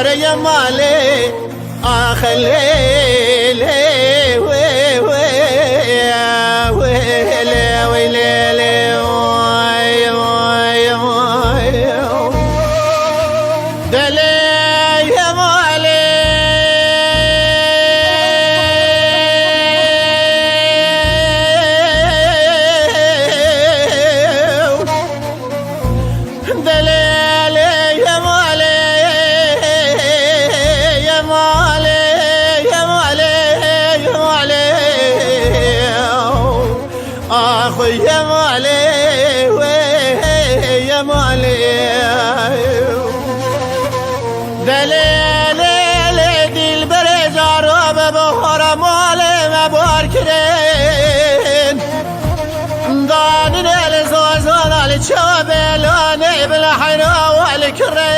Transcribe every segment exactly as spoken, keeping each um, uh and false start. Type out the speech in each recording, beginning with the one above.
Ere ye malê, ax lê lê wê wê, wê lê wê lê lê, oy, oy, oy, oy. Delê ye malê. Delê ye malê, ye malê, ye malê, ye malê. Ax ye malê, wê ye malê. Delê lê lê dilberê caro be bahara malê me bar kirin. Danine li zazana li çabelanê bila heyra we li kirê.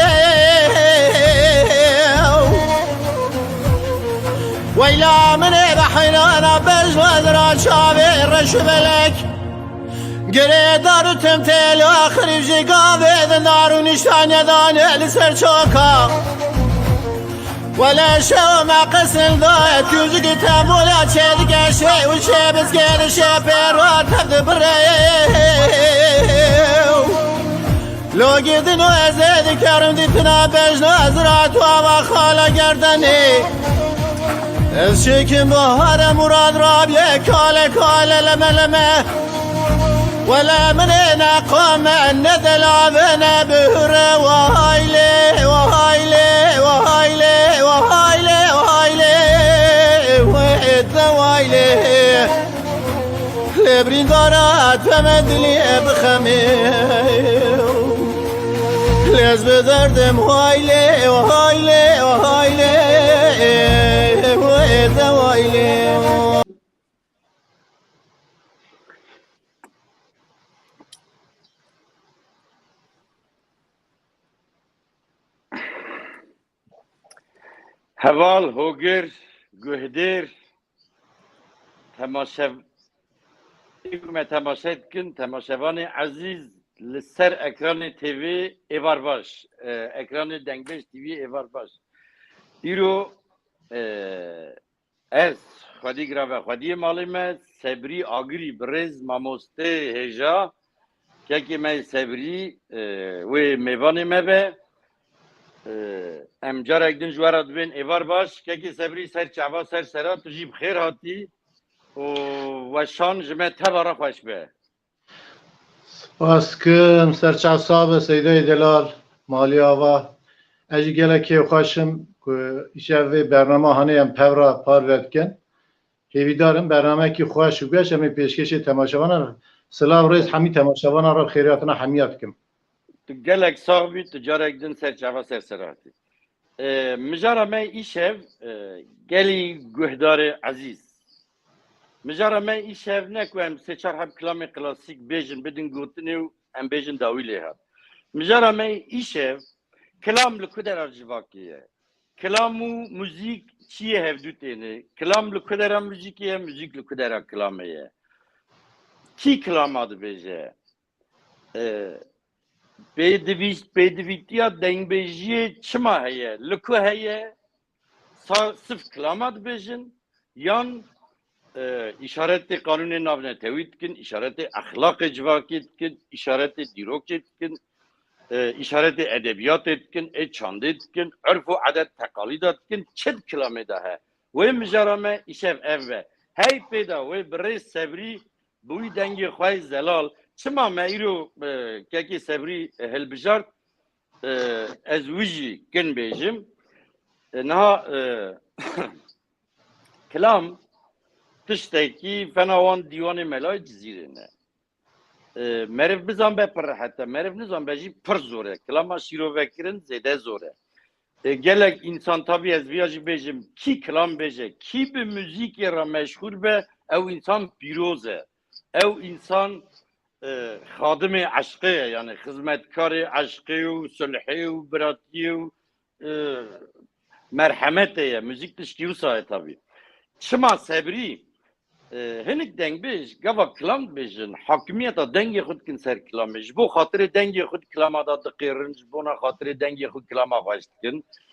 Weyla min ê be heyrana bejna zira çavê reş û belek. Girêdar û tim têla xirîv jî gavê di nar û nîştaniye danê li ser çoka. Wele şew me qisildayê tûjikî tembûla çêdike şê û şê bizgê li şê pêra tev dibirê. Lo gidin û ez ê dikerim dîtina bejna zira tu ava xala gerdenê. Ez şêkim bahare murad rabiye kale kale leme leme. Wele min ê neqame ne delave ne bihire, wahaylê, wahaylê, wahaylê, wahaylê, wahaylê, wê te waylê. Lê birîndara te me dilê bixemê. Lê ez bi derdim waylê, wahaylê, wahaylê, wê te waylê. Heval, hogir, guhdêr, temaşev-, me temaşe dikin, temaşevanê ezîz li ser ekranê T V êvar baş, e, ekranê Dengbêj T V êvar baş. Îro, e, Ez, xwedî girave, xwediyê malê me, Sebrî Agirî, birêz, mamostê hêja, kekê me yê Sebrî, e, wê mêvanê me be. E, em carek din ji we re dibên êvar baş. Kekê Sebrî, ser çava, ser sera, tu jî bi xêr hatî û weşan ji me teva re xweş be. Spas kim, serçav sax be Seydayê delal, malî ava. Ez jî gelek kêfxweş im ku îşev vê bernama hanê em pev re parve dikin. Hêvîdar im bernameyekî xweş û geş em ê pêşkêşê temaşevanan re. Silav rêz hemî temaşevanan re, xêriyatina hemiya dikim. Tu gelek sax bî, tu carek din ser çava ser sera hatî. E, mijara me îşev, e, gelî guhdarê ezîz. Mijara me îşev ne ku em sê çar heb kilamê klasîk bêjin, bidin gotinê û em bêjin dawî lê hat. Mijara me îşev, kilam li ku dera civakê ye? Kilam û muzîk çi yê hevdû têne? Kilam li ku dera muzîkê ye, muzîk li ku dera kilamê ye? Kî kilama dibêje? E, pêdivî-, pêdivîtiya dengbêjiyê çima heye? Li ku heye? Sa-, sif kilama dibêjin yan, e, îşaretê qanûnê navnetewî dikin, îşaretê exlaqê civakê dikin, îşaretê dîrokê dikin, e, îşaretê edebiyatê dikin, ê çandê dikin, urf û edet teqalîda dikin, çi di kilamê de he? Wê mijara me îşev ev be. Hey pêda wê birêz Sebrî bi wî dengê xwe yê zelal. Çima me îro, e, kekê Sebrî, e, hilbijart, e, ez wî jî kin bêjim. E, niha, e, kilam tiştekî fena wan dîwanê Melayê Cizîrê ne. E, meriv bizanbe pir rehet e, meriv nizanbe jî pir zor e. Kilama şîrovekirin zêde zor e. E, gelek însan, tabî ez viya jî bêjim, kî kilam bêje, kî bi muzîkê re meşxûl be, ew însan pîroz e. Ew însan, e, xadimê eşqê ye, yani xizmetkarê eşqê û sulhê û biratiyê û, e, merhemetê ye. Muzîk tiştî wisa ye tabî. Çima Sebrî, e, hinek dengbêj gava kilam dibêjin, hakimiyeta dengê xwe dikin ser kilamê. Ji bo xatirê dengê xwe di kilama de diqêrin, ji bona xatirê dengê xwe kilama xweş dikin.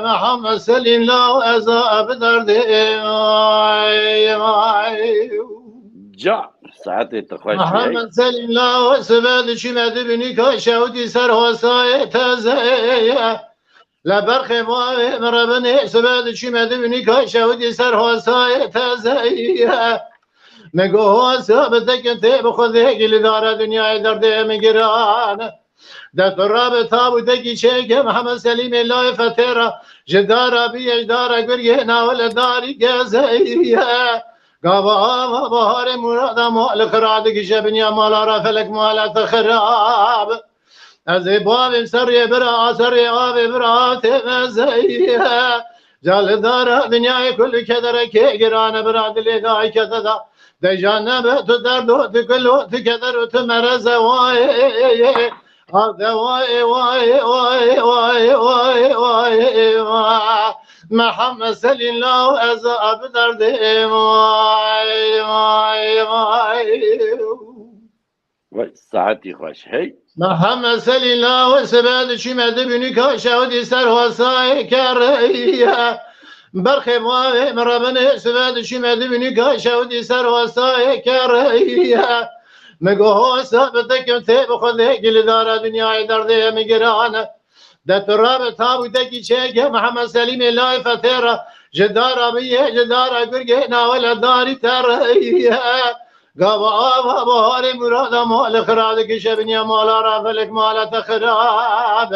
Muhammed Selîm law ez a bi derdê. Ay, ay. Ca, saetê te xweş bê. Muhammed Selîm law sibe diçîme dibînî ka şewdî ser hosayê teze ye. Li berxê bavê min rebinê sibe diçîme dibînî ka şewdî ser hosayê teze ye. Min got hosa bi tekin tê bi xwedê gilîdara dinyayê derdê min giran. De tu rabe tabûtekî çêke Mihemed Selîmê layê fetê re, ji dara biyê ji dara gurgê nawe li darî gezeyiye. Gava ava baharê murada ma li xira dikişe binya mala re felek mala te xirab. Ez ê bavêm serrê bira, a serrê avê bira, tê mezeyiye. Ca li dara dinyayê kul kederekê girane bira dilê dayke te da. Deja nebe tu derdo, tu kilo, tu kedero, tu mereze waye. A de waye, waye, waye, waye, waye, waye, waye. Mihemed Selîm law ez a bi derdê. Vay, vay, vay. Vay, saetî xweş, hey. Mihemed Selîm law sibe diçîme dibînî ka şewdî ser hosayê kereye. Berxê mavê min rebinê sibe diçîme dibînî ka şewdî ser hosayê kereye. Min got hosa bi tekin tê bi xwedê gilîdara dinyayê derdê min girane. De tu rabe tabûtekî çêke Mihemed Selîmê layê fetê re, ji dara biyê ji dara gurgê nawe li darî te re ye. Gava ava baharê murada ma li xira dikişe binya mala re felek mala te xirab.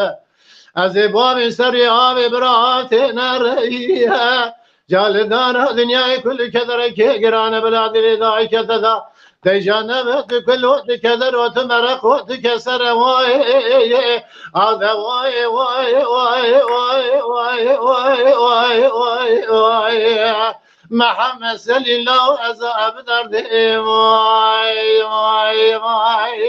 Ez ê bavê serê avê bira tê nere ye. Ca li dara dinyayê kul kederekê girane bila dilê dayke te da. Deja nebe tu kilo, tu kedero, tu mereqo, tu kesere waye. A de waye, waye, waye, waye, waye, waye, waye, waye, waye. Mihemed Selîm law ez a bi derdê. Vay, vay, vay.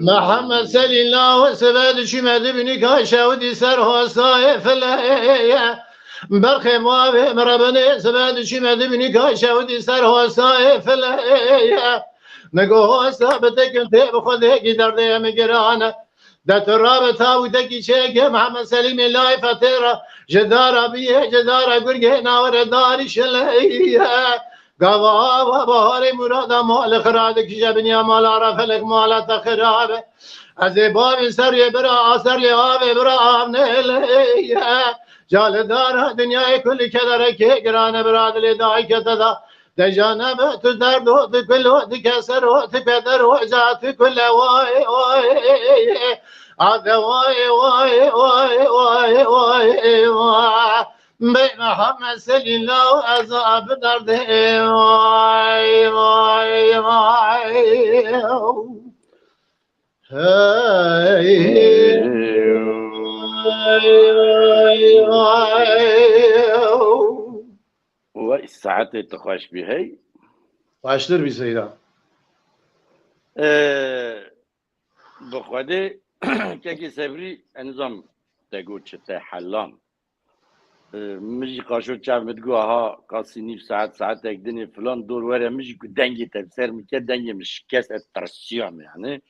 Mihemed Selîm law sibe diçîme dibînî ka şewdî ser hosayê fileye. Berxê mavê min rebinê sibe diçîme dibînî ka şewdî ser hosayê fileye. Min got hosa bi tekin tê bi xwedê gî derdê min girane. De tu rabe tawîtekî çêke Mihemed Selîmê layê fetê re, ji dara biyê, ji dara gurgê navere darî şileye. Gava ava baharê murada malê xira dikije binya mala re felek mala te xirabe. Ez ê bavê serê bira a serê avê bira av nêleye. Ca li dara dinyayê kulî kederekê girane bira dilê dayke te da. Dejane be tu derdo, tu kulo, tu kesero, tu kedero, ja tu kule, vay, vay. Ade vay, vay, vay, vay, vay, vay. Bey Muhammed Selîla ez abi derdê, vay, vay, vay. Hey, vay, vay, vay. Wey saetê tu xweş bî hey. Xweştir bî seyda. Ee, bi Xwedê kekê Sebrî, ez nizam te got çi te helan. Ee, min jî qaşo çav min digot, aha, qasî nîv saet, saetek dinê filan dor were, min jî ku dengê te bi ser min ket, dengê min şikest, ez tirsiyam yani.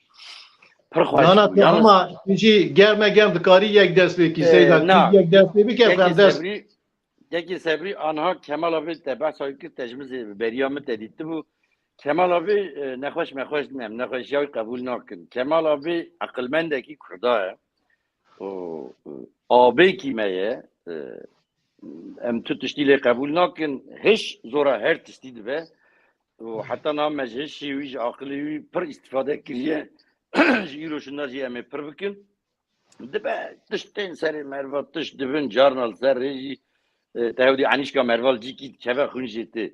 Pir xweş Na, na, bû. Yalnız ama tu jî germe germ dikarî yek dest pê kî, Ee, seyda, tu na. Yek dest pê bike, Kekê em dest Sebrî, Kekê Sebrî, anha Kemal abi te behsa wî kir, te ji min zê beriya min te dîtibû. Kemal abi, e, nexweş mexweş ne, nexweşiya wî qebûl nakin. Kemal abi aqilmendekî Kurda ye. Û, e, abêkî me ye. E, em tu tiştî lê qebûl nakin. Hiş zora her tiştî dibe. Û heta niha me ji hişê wî, ji aqilê wî pir îstîfade kiriye. Ji îro şinda jî em ê pir bikin. Dibe tişt tên serê merva, tişt dibin, carna li ser rê jî, e, te hewdî enîşka merva li cîkî dikeve, xwîn jê tê.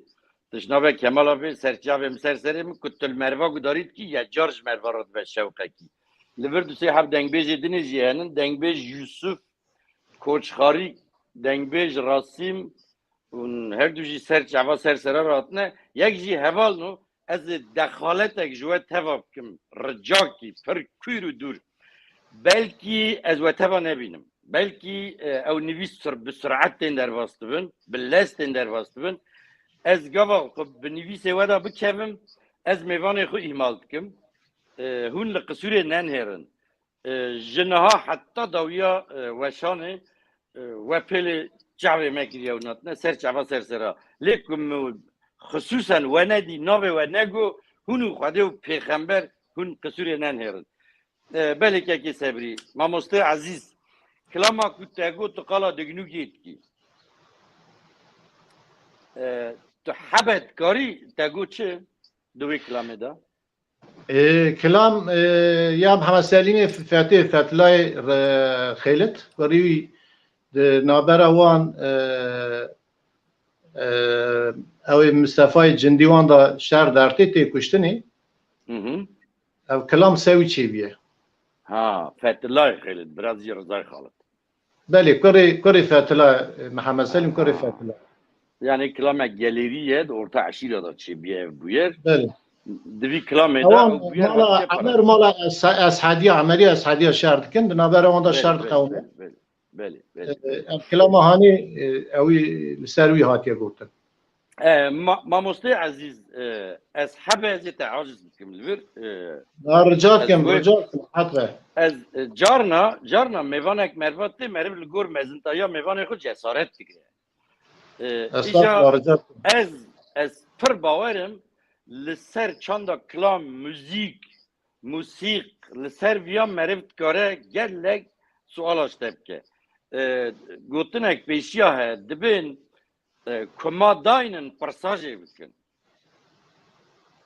Tişt nabe Kemal abi, ser çavê min, ser serê min, ku tu li merva gudarî dikî, ya car ji merva re dibe şewqekî. Li vir du sê heb dengbêjê dinê jî henin, dengbêj Yusuf, Koçxarî, dengbêj Rasîm, Hûn her du jî ser çava ser sera re hatine. Yek jî hevalno, ez ê dexaletek ji we teva bikim. Ricakî pir kûr û dûr. Belkî ez we teva nebînim. Belkî, e, ew nivîs sur-, bi sur'et tên derbas dibin, bi lez tên derbas dibin. Ez gava xwe bi nivîsê we de bikevim, ez mêvanê xwe îhmal dikim. E, hûn li qisûrê nenihêrin. E, ji niha heta dawiya, e, weşanê, e, we pêlê çavê me kiriye û natine ser çava ser sera. Lê ku min xisûsen we nedî, navê we nego, hûn û Xwedê û pêxember hûn qisûrê nenihêrin. E, belê kekê Sebrî, mamostê ezîz, kilama ku te got tu qala dignûgê dikî. E, tu hebe dikarî te got çi di wê kilamê de? Ê, kilam, ê, ya Mihemed Selîmê Fetê Fetlayê re-, Xêlit, kurî wî di navbera wan, ê, ê, ew ê Mistefayê Cindî wan da şer dertê tê kuştinê. Hı hı. Ev kilam sewî çêbûye. Ha, Fetlayê Xêlit, birazî Rizayê Xalit. Belê, kurê, kurê Fetila, Mihemed Selîm kurê Fetila. Yani kilamek gelêrî ye, di orta eşîra de çêbûye ev bûyer. Belê. Di vî kilamê de Ewan ew bûyer mala hatiye Emer, parastin. Mala Es-, Eshediya, Emeriya Eshediya şer dikin, di navbera wan de Belê, şer belê, diqewime. Belê, belê, belê, belê. Ee, em kilama hanê, e, ewî li ser wî hatiye gotin. E, ma-, mamostê ezîz, e, ez hebe ez ê te aciz bikim li vir. E, Na, rica ez dikim, wê, rica dikim, hetre. Ez, e, carna, carna mêvanek merva tê meriv li gor mezintayiya mêvanê xwe cesaret digire. E, Estağfurullah, îja rica dikim. ez, ez pir bawer im li ser çanda kilam, muzîk, musîq, li ser viya meriv dikare gelek suala ji te bike. E, gotinek pêşiya he, dibên e, kuma daynin pirsa jê bikin.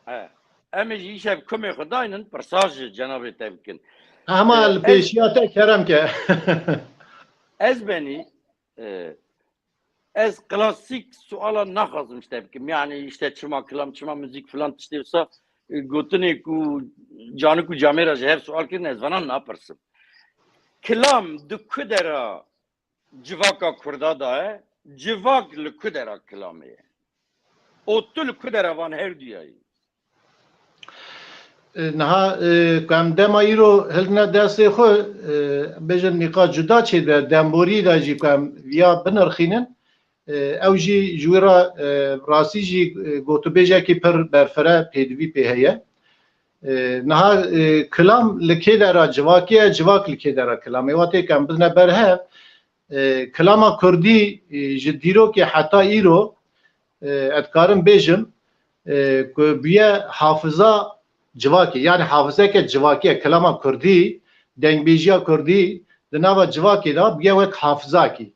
E, em ê jî îşev kumê xwe daynin pirsa ji cenabê te bikin. Hema E, li ez, pêşiya te kerem ke. ez benî, e, ez klasîk suala naxwazim ji te bikim. Yani işte çima kilam, çima muzîk filan tiştê wisa, e, gotinê ku canik û camêra ji hev sual kirin, ez vana napirsim. Kilam di ku dera civaka Kurda de ye, civak li ku dera kilamê ye? Û tu li ku dera van her du ye yî? E, niha, e, ku em dema îro hildine destê xwe, e, bêjin nîqaş cuda çêdibe, demborî de jî ku em viya binirxînin, e, ew jî ji wî re, e, rastî jî, e, gotûbêjekî pir berfireh pêdivî pê heye. E, niha, e, kilam li kê dera civakê ye, civak li kê dera kilamê. Watê ku em bidine ber hev, e, kilama kurdî, e, ji dîrokê heta îro, e, ez dikarim bêjim, e, ku bûye hafiza civakê, yani hafizeke civakê ye. Kilama kurdî, dengbêjiya kurdî di nava civakê de bûye wek hafizakî.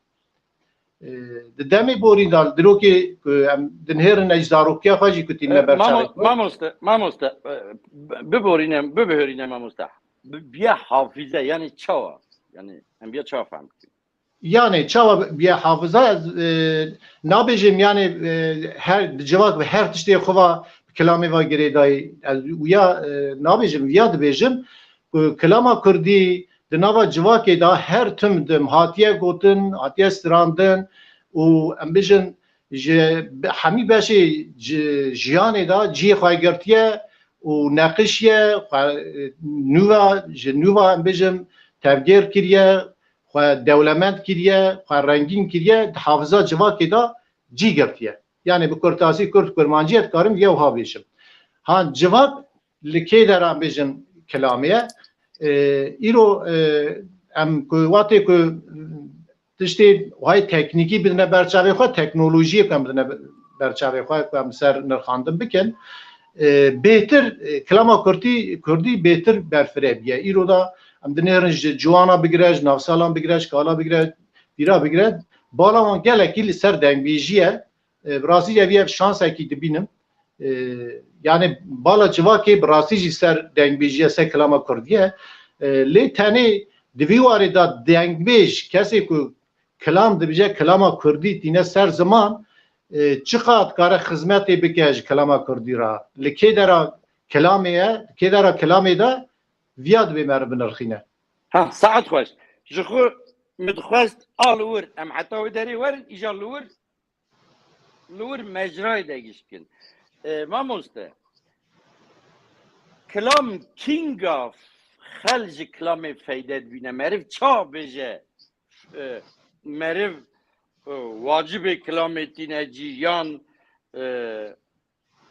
E, di demê borî de, dîrokê ku em dinihêrin, ez ji zarokiya xwe jî ku tînime E, ber mamo-, çavê xwe. Mamoste, mamoste, e, bi-, biborîne, bibihêrîne mamoste. Bi-, biye hafize, yani çawa? Yani em biye çawa fehm bikin? Yani çawa biye hafize, ez, e, nabêjim, yani, e, her, di civak ve her tiştê xwe va, kilamê va girêdayî. Ez wiya, e, nabêjim, wiya dibêjim ku kilama kurdî di nava civakê de her tim dim hatiye gotin, hatiye strandin û em bijin ji be-, hemî beşê ji-, jiyanê de cihê xwe girtiye û neqişiye, xwe, e, nûva, ji nûva em bijim tevgêr kiriye, xwe dewlemend kiriye, xwe rengîn kiriye, di hafiza civakê de cî girtiye. Yani bi kurtasî kurd kurmancî ez dikarim vê wiha bêjim. Han civak li kê dera bêjin kilamê ye. E, îro, e, em ku watê ku tiştê wayê teknîkî bidine ber çavê xwe, teknolojiyê ku em bidine ber çavê xwe ku em ser nirxandin bikin, e, bêhtir, e, kilama kurdî, kurdî bêhtir berfireh bûye. Îro da em dinêrin ji ciwana bigire, ji navsalan bigire, ji kala bigire, pîra bigire. Bala wan gelekî li ser dengbêjî ye. E, bi rastî jî ev, ev şansekî dibînim. E, yani bala civakê bi rastî jî ser dengbêjî ye, ser kilama kurdî ye. E, lê tenê di vî warê de dengbêj, kesê ku kilam dibêje, kilama kurdî tîne ser ziman, e, çiqas dikare xizmetê bike ji kilama kurdî re? Li kê dera kilamê ye, kê dera kilamê de viya dibê meriv binirxîne. Ha, saet xweş. Ji xwe min dixwest a li wir, em heta wê derê werin, îja li wir, li wir mecrayê de gişkin. E, mamoste, kilam kînga xel ji kilamê feyde dibîne? Meriv ça bêje, e, meriv, e, wacibê kilamê tîne cî yan, e,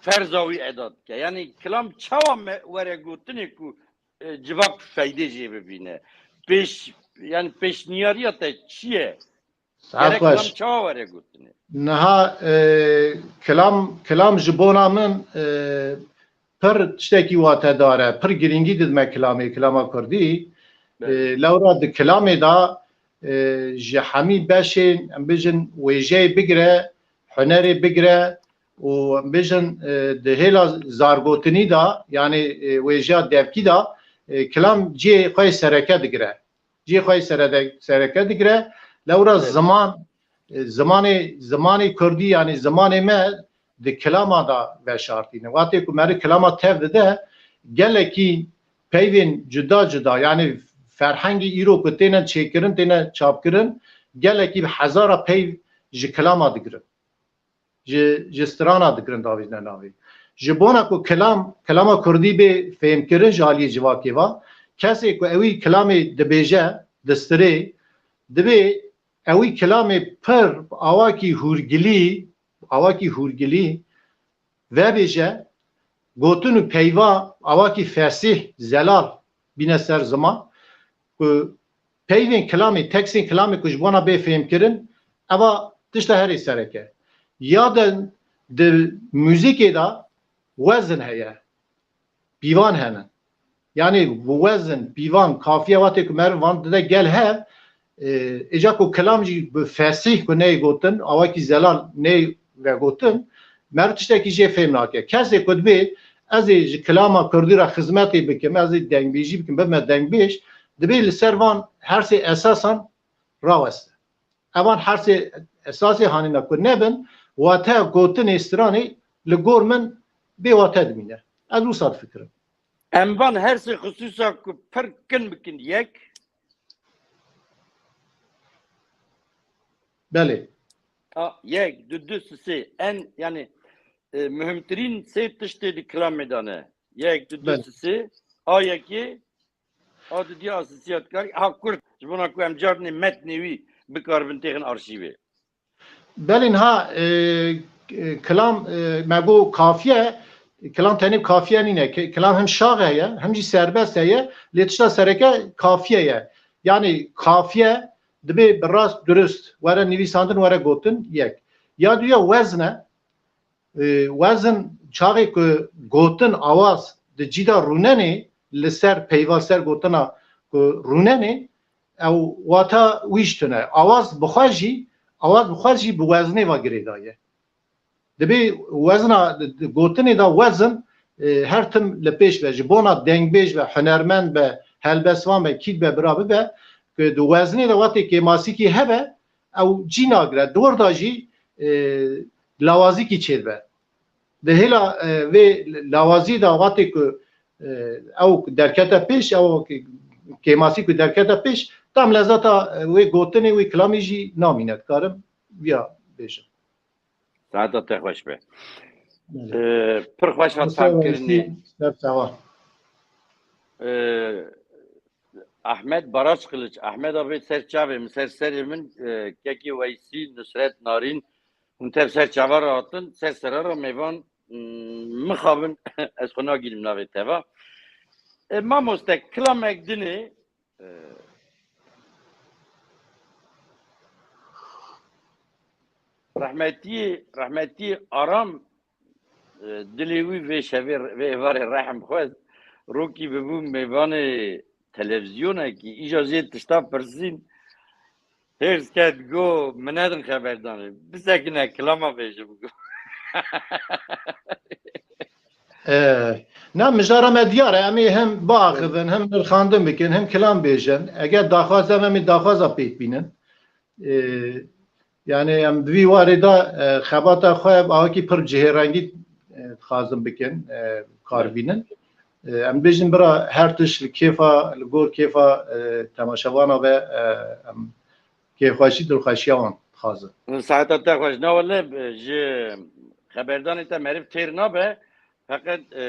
ferza wî eda dike? Yani kilam çawa me were gotinê ku, e, civak feydê jê bibîne? Pêş, yani pêşniyariya te çi ye? Saet Gerek xweş. Kilam çawa were gotinê? Niha, e, kilam, kilam ji bona min, e, pir tiştekî watedar e, pir girîngî didime kilamê, kilama kurdî. Belê. E, lewra di kilamê de, e, ji hemî beşên, em bijin, wêjeyê bigire, hunerê bigire û, em bijin, e, di hêla zargotinî de, yani, e, wêjeya devkî de, e, kilam cihê xwe yê sereke digire. Cihê xwe yê serede-, sereke digire. Lewra Evet. ziman, e, zimanê, zimanê kurdî, yani zimanê me di kilama de veşartîne. Wextê ku meriv kilama tev dide, gelekî peyvên cuda cuda, yani ferhengê îro ku têne çêkirin, têne çapkirin, gelekî bi hezara peyv ji kilama digirin. Ji, ji strana digirin, davêjine navê. Ji bona ku kilam, kilama kurdî bê fêmkirin ji aliyê civakê ve, kesê ku ewî kilamê dibêje, distirê, dibê ewî kilamê pir awakî hûrgilî, awakî hûrgilî vebêje, gotin û peyva awakî fesîh, zelal bîne ser ziman, ku peyvên kilamê, tekstên kilamê ku ji bona bê fêmkirin, eva tişta herî sereke. Ya de di muzîkê de wezin heye, pîvan hene. Yani bi wezin, pîvan, kafiye, wextê ku meriv van dide gel hev, e, êca ku kilam jî bi fesîh ku neyê gotin, awakî zelal neyê vegotin, meriv tiştekî jê fêm nake. Kesê ku dibê ez ê ji kilama kurdî re xizmetê bikim, ez ê dengbêjî bikim, bibime dengbêj, dibê li ser van her sê esasan raweste. Evan her sê esasê hanîna ku nebin, wate gotinê stranê li gor min bê wate dimîne. Ez wisa difikirim. Em van her sê xisûsa ku pir kin bikin yek. Belê. A, yek, du, du, sisê. En, yani, e, muhimtirîn sê tiştê di kilamê de ne. Yek, du, du, Belê. sisê. A yekê, a dudî, a sisî, a dikarî. Ha, kurt. Ji bona ku em carinê metnê wî bikaribin têxin arşîvê. Belê niha, e, e, kilam, e, me got kafiye, Kilam tenê kafiye nîne. Ki-, kilam hem şax heye, hem jî serbest heye, lê tişta sereke kafiye ye. Yanî kafiye dibê bi rast durust were nivîsandin, were gotin, yek. Ya duya wezn e. E, wezn çaxê ku gotin awaz di cî de rûnenê, li ser peyva ser gotina ku rûnenê, ew wata wî jî tune. Awaz bi xwe jî, awaz bi xwe jî bi weznê ve girêdaye. Dibê wezna di, di gotinê de wezn, e, her tim li pêş be. Ji bona dengbêj be, hunermend be, helbestvan be, kî be, bira bibe, ku di weznê de wextê kêmasîkî hebe, ew cî nagire. Di wir de jî, e, lawazîkî çêdibe. Di hêla, e, vê lawazî de wextê ku, e, ew derkete pêş, ew kêmasî ku derkete pêş, tam lezeta, e, wê gotinê, wê kilamî jî namîne. Dikarim viya bêjim. Saeta te xweş be. Belê. Ee, pir xweş hat Musa fem Weysî, kirinê. Ser çava. Ee, Ahmet Baraç Kılıç, Ahmet abi ser çavê min, ser serê min, e, kekî Weysî, Nusret Narîn, hûn tev ser çava re hatin, ser sera re mêvan, mm, mixabin, ez xwe nagînim navê teva. E, mamoste, kilamek dinê, e, Rehmetî, rehmetî Aram, e, dilê wî vê şevê, vê êvarê rehm xwest. Rokî bibû mêvanê televîzyonekî, îja jê tişta pirsîn, hêrs ket, got, "Min nedin xeberdanê. Bisekine, kilama bêjim." E, na, mijara me diyar e. Em ê hem biaxivin, hem nirxandin bikin, hem kilam bêjin. Eger daxwaz em, em ê daxwaza pêk bînin. E, yani em di vî warê de, e, xebata xwe bi awakî pir cihêrengî, e, dixwazin bikin, e, kar bînin. E, em bêjin bira her tişt li kêfa, li gor kêfa, e, temaşevana ve, e, em kêfxweşî, dilxweşiya wan dixwazin. Saeta te xweş. Na wele, e, ji xeberdanê te meriv têr nabe. Feqet, e,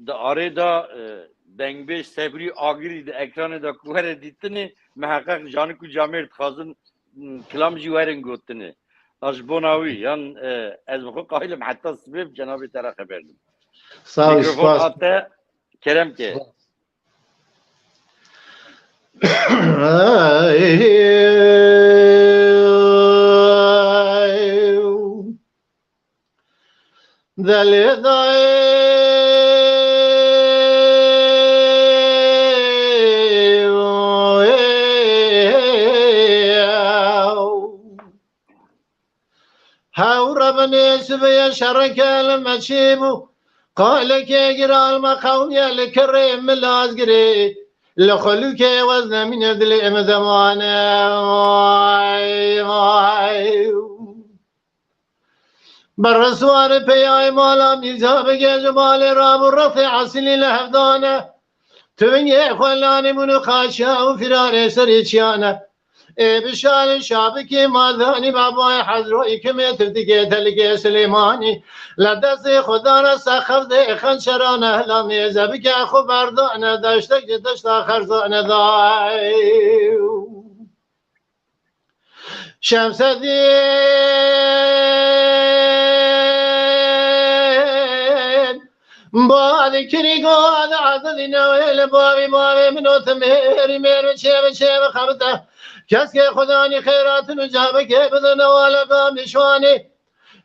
di arê de, e, dengbêj Sebrî Agirî di ekranê de ku were dîtinê, miheqeq canik û camêr dixwazin, m, kilam jî werin gotinê. A ji bona wî, yan, e, ez bi xwe qayil im heta sibê bi cenabê te re xeber dim. Sağ ol, Mikrofon spas. A te, kerem ke. Spas. Delê dayê Hewre binê sibê ye şereke li me çêbû. Qalekê giran me qewmiye li kirê min lazgirê. Li xulûkê wez nemîne dilê min demane. Vay, vay. Bi riswar peyayê mala mîza bigê ji balê rabû rextê esilî li hevdane. Tuvingê xwe lanê bûn û qaşiya û firarê serê çiyane. Ê bişalin şabikê madanî babayê Hezroyî kimê tiftikê telikê Silêmanî. Li destê xwe dane sexevdê xençerane hilamê zebike xwe berdane deştek ji deşta xerzane day. Şemsedîn, badî kirî got, Ezilî newê li bavî bavê min û timêrî mêr biçê biçê bixebite. Keskê xudanî xêratin û cabikê bidin ewale bamî şwanî.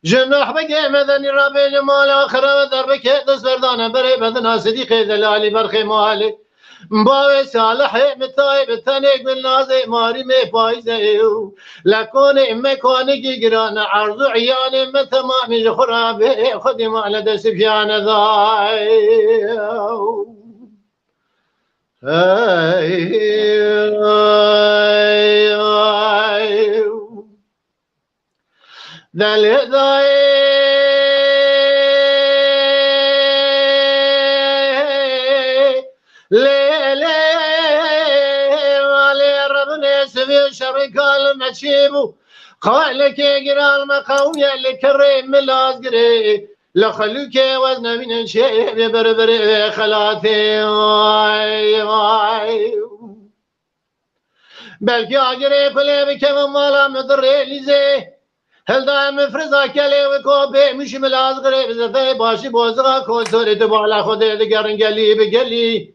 Ji nuh bigê medenî rabê ji mala xira ve derbikê dest berdane berê bedina Sidîqê Delalî berxê malê. Bavê Salihê mitayê bi tenê gulnazê marîmê payîzê û lekonê me konikî girane erzû iyanê me temamî ji xwe rabê xwedî male de sifyane day. Hey, ay, ay. Delê dayê lê lê malê rebinê sivê şerê kal me çê bû. Qalekê giran me qewmiye li kirê min lazgirê. Li xelûkê wez nemînin çê bê berberê xelatê. Vay, vay. Belkî agirê kulê bikevin mala min di rêlîzê. Hilda min friza kelê wi ko bê mişim laz girê bi zifê başî bozixa ko sorê tu bala xwe dê digerin gelî bi gelî.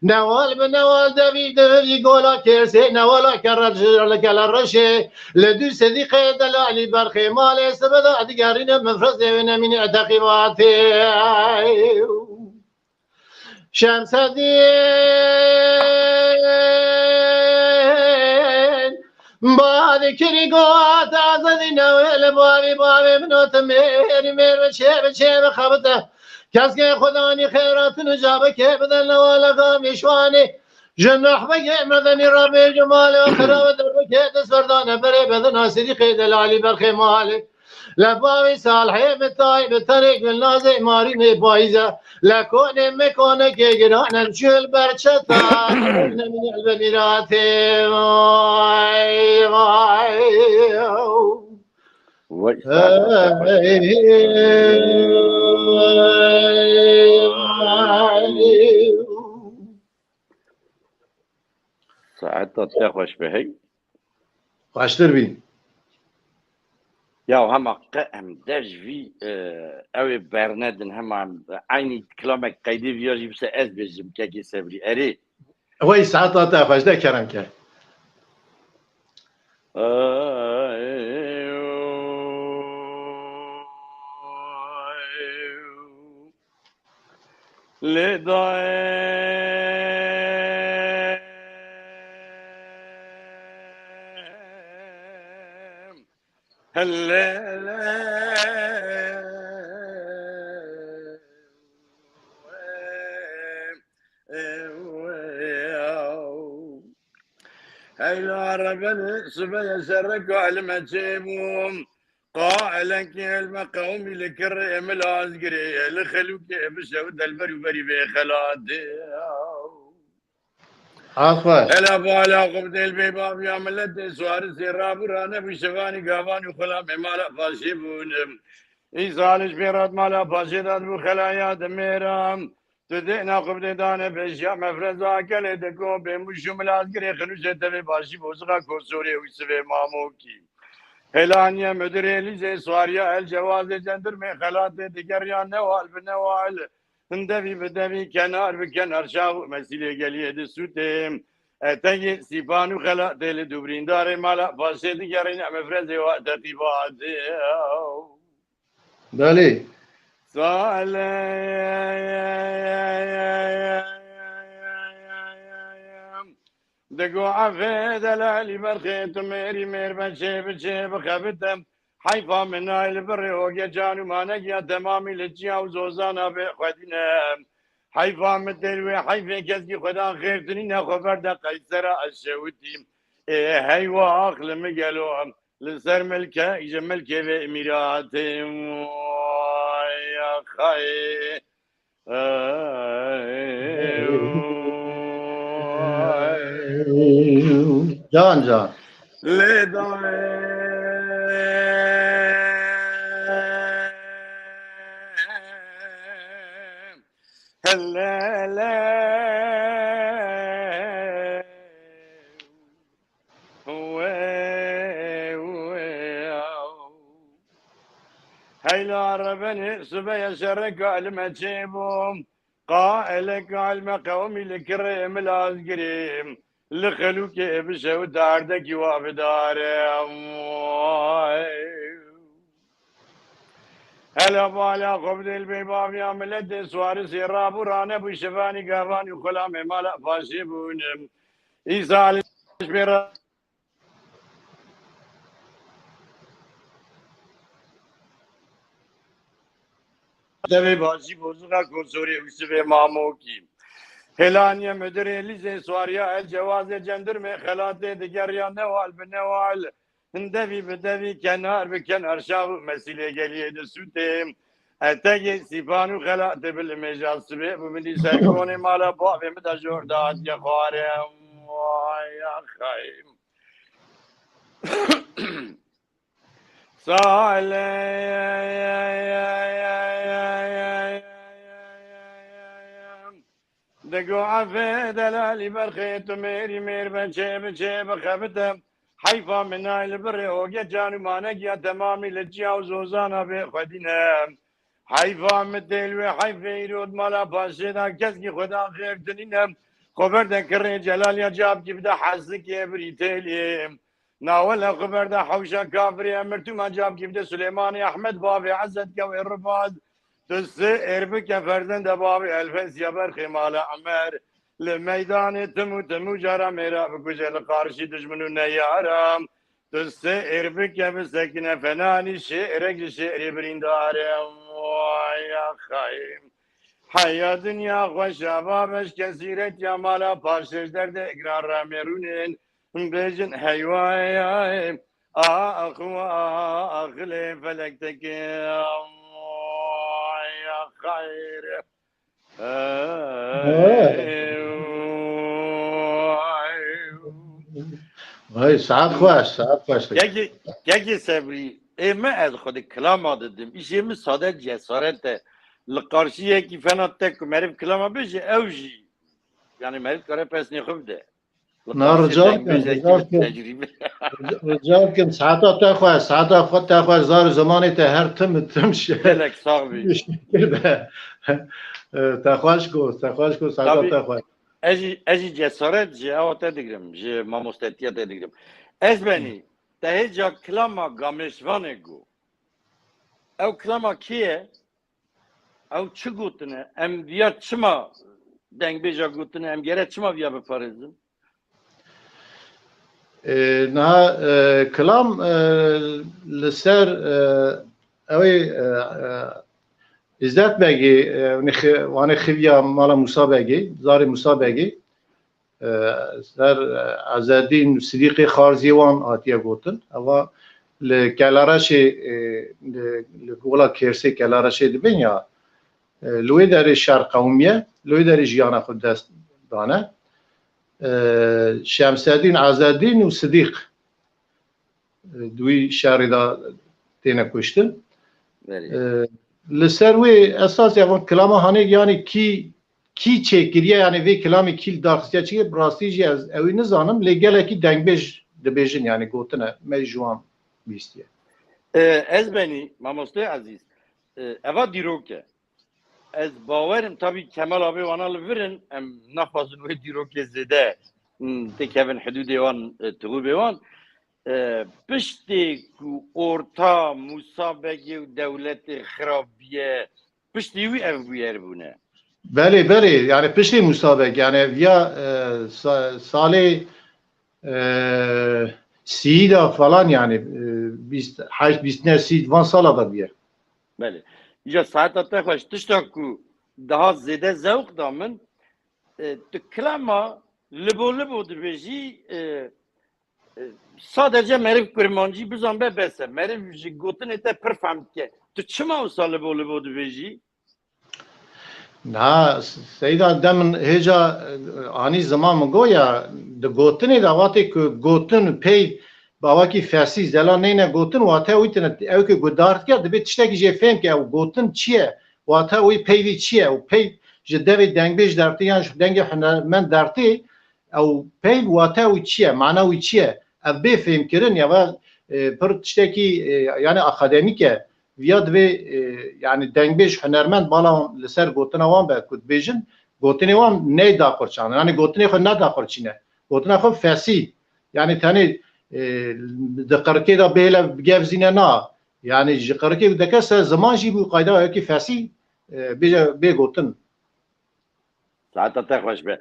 Newal bi newal devî devî gola kêrsê newala kerre li kele reşê. Li dû sedîqê delalî berxê malê sibida digerîne min frizê wê nemîne teqîbatê. Şemsedîn Badikirî got azadî newê li bavî bavê min ot mêrî mêr bi çê bi çê bi xebite. Keskê xudanî xêratin û cabikê bide newala gamî şwanê. Ji nehbegê medenî re bêje malê xirabe derbikê dest berdane berê bedina sidîqê delalî berxê malê. Lefavê Salihê bi tay bi tenê Gulnazê Marînê payîze. Le konê me konekê giran em çû li ber çeta. Nemîne li ber mîratê. Vay, vay. Vay, Hey, vay. Saeta te xweş be hey. Xweştir bî. Ya hema qe em dej vî, e, ew ê bernedin, hema em eynî kilamek qeydê viya jî bise ez bêjim kekê Sebrî. Erê. Wey saeta te xweş de kerem ke. Lê dayê hele hele. Heyla rebelê sibeye serreka elime çêbûm. Qailekî elme qewmî li kirê emil azgirê li xelûkê bişew delber û berî vê xelatê. Afer. Hele bala xwe bidêl bê babiya milletê swarisê rabû ranebû şevanî gavan û xulamê mala paşê bûn. Îsa li ji pê rat mala paşê dat bû xelaya demêra. Tu dê naxwe bidê dane pêşiya mefreza kelê de ko bê mûş û milazgirê xinûşê tevê başî bozixa kosorê û sivê mamokî. Hêlaniye mudirê lîzê swariya el cewazê cendirmê xelatê digeriya newal bi newal. Devî bi devî kenar bi kenar şav û mesîlê geliyê di sûtê. Etegê sîpan û xelatê li dûbrîndarê mala paşê digerîne mefrezê wa teqîbatê. Belê. Sale. Digo efê delalî berxê tu mêrî mêr be çê bi çê bixebite. Heyfa min nayê li birê oge can û manegiya temamî li çiya û zozana bê xwedîne. Heyfa min têl wê heyfê keskî xwedan xêrtinî ne xwe berde qeysera ez şewitî. Ê heywa aqli min gelo. Li ser milke, ji milkê vê mîratê. Ay, axay. Can, can. Lê dayê. Hele, hele. Wê, wê, aw. Heyla rebenê sibeye şereka li me çêbû. Qaeleka li me qewmî li kirê min lazgirê. Li xelûkê bişew dardekî wa bidare. Hele bala xwe bidê li bê baviya miletê swarisê rabû ranebû şivanî gavanî xulamê mala paşê bûn. Îsa li ji pê re Devê bajî bozixa kosorê û sivê mamokî. Hêlaniye mudirê lîzê swariya el cewazê cendirmê xelatê digeriya newal bi newal. Devî bi devî kenar bi kenar şav û mesîlê geliyê di sûtê. Etegê sîpan û xelatê bi limêja sibê bû min dî ser konê mala bavê min de jor datiye xwarê. Vay axayim. Sale. Digo efê delalî berxê tu mêrî mêr be çê bi çê bixebite. Heyfa min nayê li birê oge can û manek ya temamî li çiya û zozana bê xwedîne. Heyfa min têl wê heyfê îro di mala paşê de keskî xweda xêr tinîne. Xwe berde kirê celal ya cavkî bide hezikê birî têlê. Nawele xwe berde hewşa kafirê emir tûma cavkî bide Sulêmanê Ehmed bavê Ezet kewê rifaz. Tu sê êr bike ferzende bavê Elfensiya berxê mala Emer. Li meydanê tim û tim û cara mêra bikuje li qarşî dijmin û neyara. Tu sê êr bike bisekine fenanî şêrek ji şêrê birîndar e. Vay axayê. Heya dinya xweş a babeş kesîret ya mala paşêş derdê ikrar remê rûnên bêjin heyvayay. Ax û ax lê felek teke. Vay axayê. Vay, saet xweş, saet xweş. Kekê, kekê Sebrî, ê me ez xwe di kilama didim. Îşê min sade cesaret e. Li qarşî yekî fena te ku meriv kilama bêje, ew jî. Yani meriv kare pesnê xwe bide. Li Na, qarşî rica deng dikim, bêje rica ki dikim. Tecrîbe. Rica dikim, saeta te xweş, saeta xwe te xweş, zar û zimanê te her tim tim şe. Gelek sax bî. Şekil be. Te xweş go, te xweş go, saeta Tabii. Te xweş. Ez jî, ez jî cesaret ji ewa te digirim, ji mamostetiya te digirim. Ez benî, te hêca kilama Gamêşvanê got. Ew kilama kê ye? Ew çi gotine? Em viya çima dengbêja gotine? Em gere çima viya biparêzin? E, niha, e, kilam, e, li ser, e, ew ê, e, e, Îzzet Begê, e, wan ê xi-, wan ê xiviya mala Musa Begê, zarê Musa Begê, e, ser, e, Ezedîn û Sidîqê Xarziyê wan hatiye gotin. Eva li Kelereşê, e, li, li Gola Kêrsê Kelereşê dibin ya, e, li wê derê şer qewimiye, li wê derê jiyana xwe dest dane. E, Şemsedîn, Ezedîn û Sidîq, e, di wî şerê de têne kuştin. Belê. E, li ser wê esas ya van kilama hanê, yani kî, kî çêkiriye, yani vê kilamê kî li dar xistiye, çi bi rastî jî ez ewî nizanim, lê gelekî dengbêj dibêjin, yani gotine me ji wan bîstiye. E, ez benî, mamoste ezîz, e, eva dîrok e. Ez bawerim, tabî Kemal abê wana li vir in, em naxwazin wê dîrokê zêde, hmm, têkevin hidûdê wan, e, tixûbê wan. E, piştê ku orta Musa Begê û dewletê xirabiye, piştî wî ev bûyer bûne. Belê, belê, yani piştî Musa Beg, yani viya, e, sa-, salê, e, sîda falan yani, e, bîst heşt, bîst neh, sî van sala da bûye. Belê. Îca saeta te xweş. Tişta ku daha zêde zewq da min, e, tu kilama libo libo dibêjî, e, e, sadece meriv kurmancî bizan be bes e. Meriv ji gotinê te pir fehm dike. Tu çima wisa libo libo dibêjî? Na, Seyda, demin hêja, e, anî ziman min got ya, di gotinê de vatê ku gotin peyv bawakî fesî, zelal neyne gotin, wate wî tine, ew ku guhdar dike, dibê tiştekî jê fêm ke ew gotin çi ye, wate wî peyvî çi ye, û peyv ji devê dengbêj dertê yan ji dengê hunermend dertê, ew peyv wate wî çi ye, mana wî çi ye? Ev bê fêmkirin ya va, e, pir tiştekî, e, yani akademîk e. Viya divê, e, yani dengbêj hunermend bala wan li ser gotina wan be ku dibêjin, gotinê wan ney daqurçan. Yani gotinê xwe ne daqurçîne. Gotina xwe fesî. Yani tenê, e, di qirikê de bêle gevzîne na. Yani ji qirikê deke ser ziman jî bû qayda wekî fesî, e, bêje, bê gotin. Saeta te xweş be.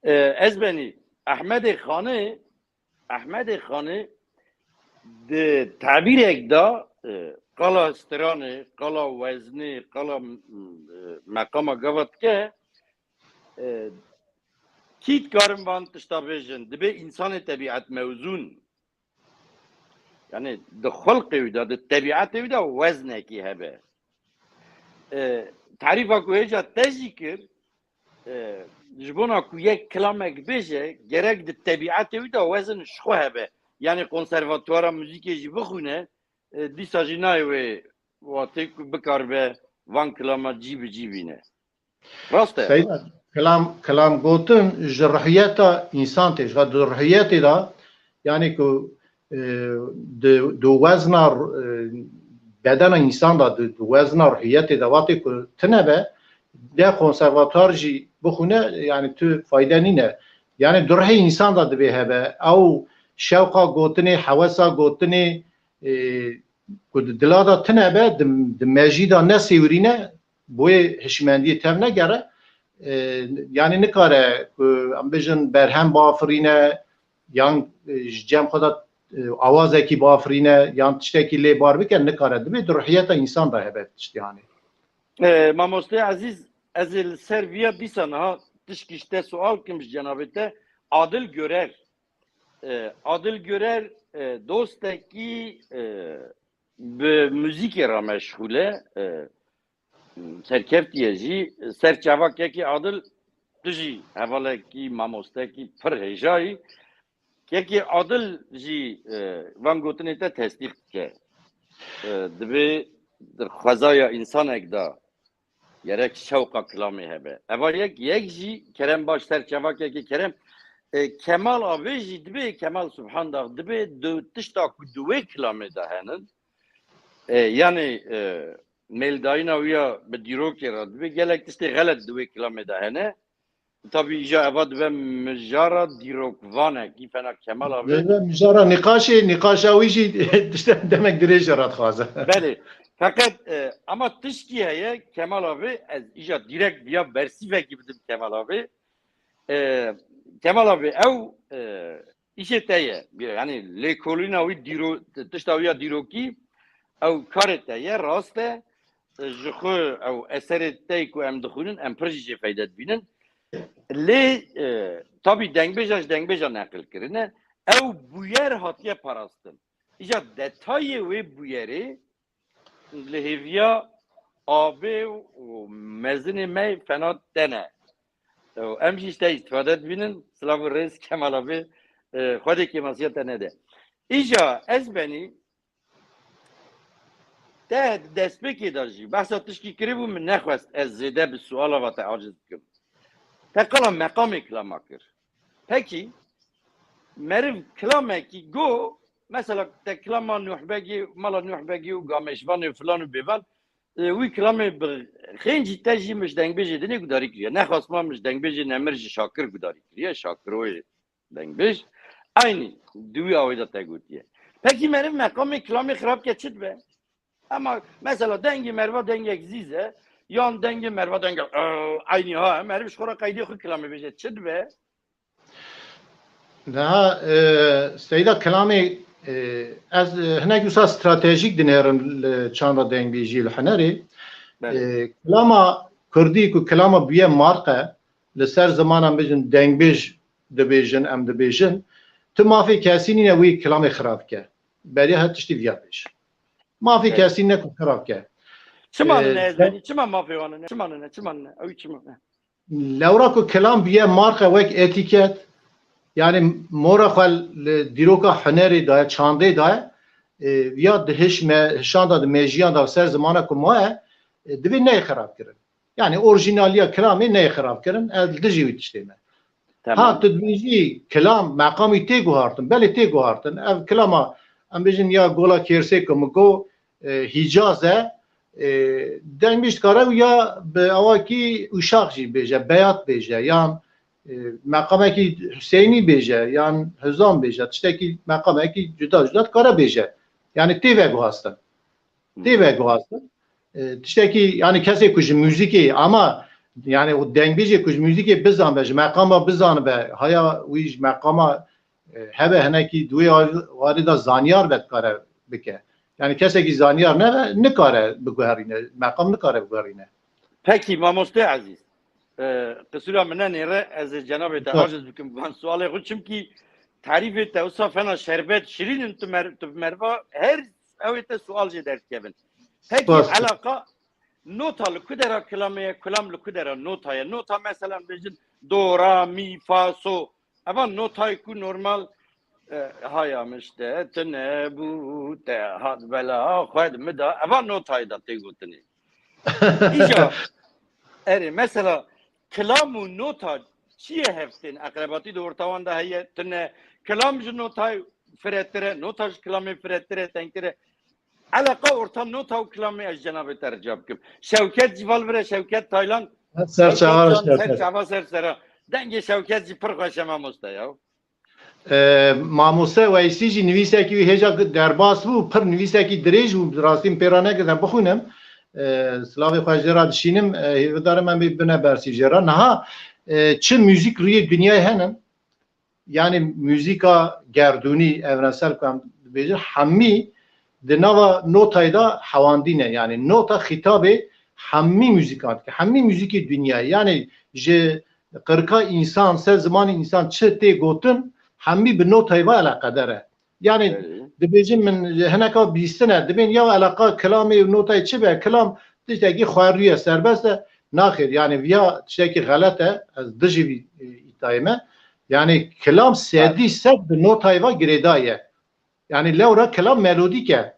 E, ez benî Ehmedê Xanê, Ehmedê Xanê di tebîrek de, e, qala stranê, qala weznê, qala, e, meqama gava dike, e, kî dikarin van tişta bêjin, dibê însanê tebîet mewzûn. Yani di xulqê wî de, di tebîetê wî de weznekî hebe. E, tarîfa ku hêja te jî kir, e, ji bona ku yek kilamek bêje, gerek di tebîetê wî de wezin ji xwe hebe. Yani konservatuara muzîkê jî bixwîne, e, dîsa jî nayê wê watê ku bikaribe van kilama cî bi cî bîne. Rast e. Seyda, kilam, kilam gotin ji ruhiyeta însan tê. Ji xwe di ruhiyetê de, yani ku e, di, di wezna, e, bedena însan de, di, di wezna ruhiyetê de, wextê ku tune be, de konservatuar jî bixwîne, yani tu fayde nîne. Yani di ruhê însan de divê hebe. Ew şewqa gotinê, hewesa gotinê, e, ku di dila de tune be, di, di mejî de nesêwirîne, bo wê hişmendiyê tev negere. E, yani nikare ku em bêjin berhem biafirîne, yan, e, ji cem xwe de, e, awazekî biafirîne, yan tiştekî lê bar bike, nikare. Divê di ruhiyeta însan de hebe tiştî hanê. E, mamoste Ezîz, ez ê li ser viya dîsa niha tişkî ji te sual kim ji cenabê te. Adil Görer. E, Adil Görer, e, dostekî, e, bi muzîkê re meşxûl e. E, serkeftiye jî. Ser çavakekî Adil, tu jî hevalekî, mamostekî pir hêja yî. Kekê Adil jî, e, van gotinê te tesdîq dike. E, divê di xwezaya însanek de gerek şewqa kilamê hebe. Eva yek, yek jî Kerem baş ser çavakekê Kerem, e, Kemal Avê jî dibê, Kemal Subhandag dibê du tişta ku di wê kilamê de henin. E, yani, e, mêldayîna wî ya bi dîrokê re dibê gelek tiştê xelet di wê kilamê de hene. Tabî îja eva dibe mijara dîrokvanekî fena Kemal Avê. Dibe mijara nîqaşê, nîqaşa wî jî tiştek demek dirêj e re dixwaze. Belê. Feqet, e, ama tişkî heye Kemal Avê, ez îja dîrekt viya bersîvekî bidim Kemal Avê. E, Kemal Avê ew, e, îşê te ye. Bir, yani lêkolîna wî dîro-, tişta wî ya dîrokî, ew karê te ye, rast e. Ji xwe ew eserê te ku em dixwînin, em pir jî jê feyde dibînin. Lê, e, tabî dengbêja ji dengbêja neqil kirine. Ew bûyer hatiye parastin. Îja detayê wê bûyerê li hêviya Avê û mezinê me fena te ne. Ew, em jî ji te îstifade dibînin. Silav û rêz Kemal Avê, e, Xwedê kêmasiya te nede. Îja ez benî te di destpêkê de jî behsa tişkî kiribû, min nexwest ez zêde bi suala ve te aciz bikim. Te qala meqamê kilama kir. Pekî, meriv kilamekî go, mesela te kilama Nuh Begê, mala Nuh Begê û Gamêşvanê û filan û bêvan, e, wî kilamê bi xêncî te jî min ji dengbêjê dinê gudarî kiriye. Nexwest ma min ji dengbêjê Nemir ji Şakir gudarî kiriye, Şakiroyê dengbêj. Eynî di wî awê de te gotiye. Pekî meriv meqamê kilamê xirab ke çi dibe? Ama mesela dengê meriva dengek zîz e, yan dengê meriva dengek, e, eynî ha, meriv ji xwe re qeydê xwe kilamê bêje, çi dibe? Niha, e, Seyda, kilamê, e, ez, e, hinek wisa stratejîk dinêrim li çanda dengbêjî li hunerê. Belê. E, kilama kurdî ku kilama bûye marq e, li ser zimanan bêjin dengbêj dibêjin, em dibêjin, tu mafê kesî nîne wî kilamê xirab ke. Beriya her tiştî viya bêj. Mafê Evet. kesî ne ku xirab ke. Çima Ee, nine ez benî? Çima mafê wan nine? Çima nine? Çima nine? Ew çima ne? Lewra ku kilam biye marqe wek etîket, yani mora xwe li dîroka hunerê daye, çandê daye, e, ya di hiş me, hişanda di mejiyan da ser zimana ku maye, e, divê neyê xirab kirin. Yani orijinaliya kilamê neyê xirab kirin, ez li dijî wî tiştê me. Tamam. Ha, tu dibêjî kilam, meqamî tê guhartin. Belê tê guhartin. Ev kilama, em bêjin ya Gola Kêrsê ku min got, e, Hîcaz e, e, dengbêj dikare û ya bi awakî Uşak jî bêje, Beyat bêje, yan, e, meqamekî Hüseynî bêje, yan Hizam bêje, tiştekî, meqamekî cuda cuda dikare bêje. Yani tê veguhastin. Tê veguhastin. E, tiştekî, yani kesê ku ji muzîkê, ama yani o dengbêjê ku ji muzîkê bizanbe, ji meqama bizanbe, haya wî ji meqama, e, hebe hinekî di wê warê de zanyar be dikare bike. Yani kesekî zanyar nebe, nikare biguherîne, meqam nikare biguherîne. Pekî, mamoste ezîz, e, qisûra min nenêre, ez ê cenabê te Bak. aciz bikim van sualê xwe, çimkî tarîfê te wisa fena şerbet şirîn in, tu mer-, tu bi merva her ewê te sual jê derdikevin. Pekî, Spas. Elaqa nota li ku dera kilamê ye, kilam li ku dera nota ye? Nota, meselan, bêjin do, ra, mî, fa, so. Eva notayê ku normal, e, haya min işte, tune bû, te hat bela xwe di min da. Eva notayê da tê gotinê. Îja, erê, mesela, kilam û nota çi ye hev tên? Eqrebatî di orta wan de heye, tune. Kilam ji notayê firetir e, nota ji kilamê firetir e, tengtir e. Eleqa orta nota û kilamê ez cenabê te rica bikim. Şewket jî val vire, Şewket Taylan. Ser çava Şewket Can, ser Şewket. çava ser sera. Dengê Şewket jî pir xweş e mamoste ya. E, Mamoste Weysî jî nivîsekî wî hêja derbas bû, pir nivîsekî dirêj bû, rastî min pê re nekirdim bixwînim. E, silavê xwe jê re dişînim, e, hêvidarim em bê bine bersîv jê re. Niha e, çi muzîk rûyê dinyayê hene, yanî muzîka gerdûnî, evrensel ku em dibêjin, hemî di nava notayê de hewandî ne. Yanî nota xîtabê hemî muzîkan dike. Hemî muzîkê dinyayê. Yanî ji qirka însan, ser zimanê însan çi tê gotin, hemî bi notayê ve eleqedar e. Yanî Belê. dibêjin min hineka bîstine, dibên ya eleqa kilamê û notayê çi be, kilam tiştekî xwerî ye, serbest e. Naxêr, yanî viya tiştekî xelet e, ez dijî vî, e, îtayê me. Yanî kilam sedî sed bi notayê ve girêdayî ye. Yanî lewra kilam melodîk e.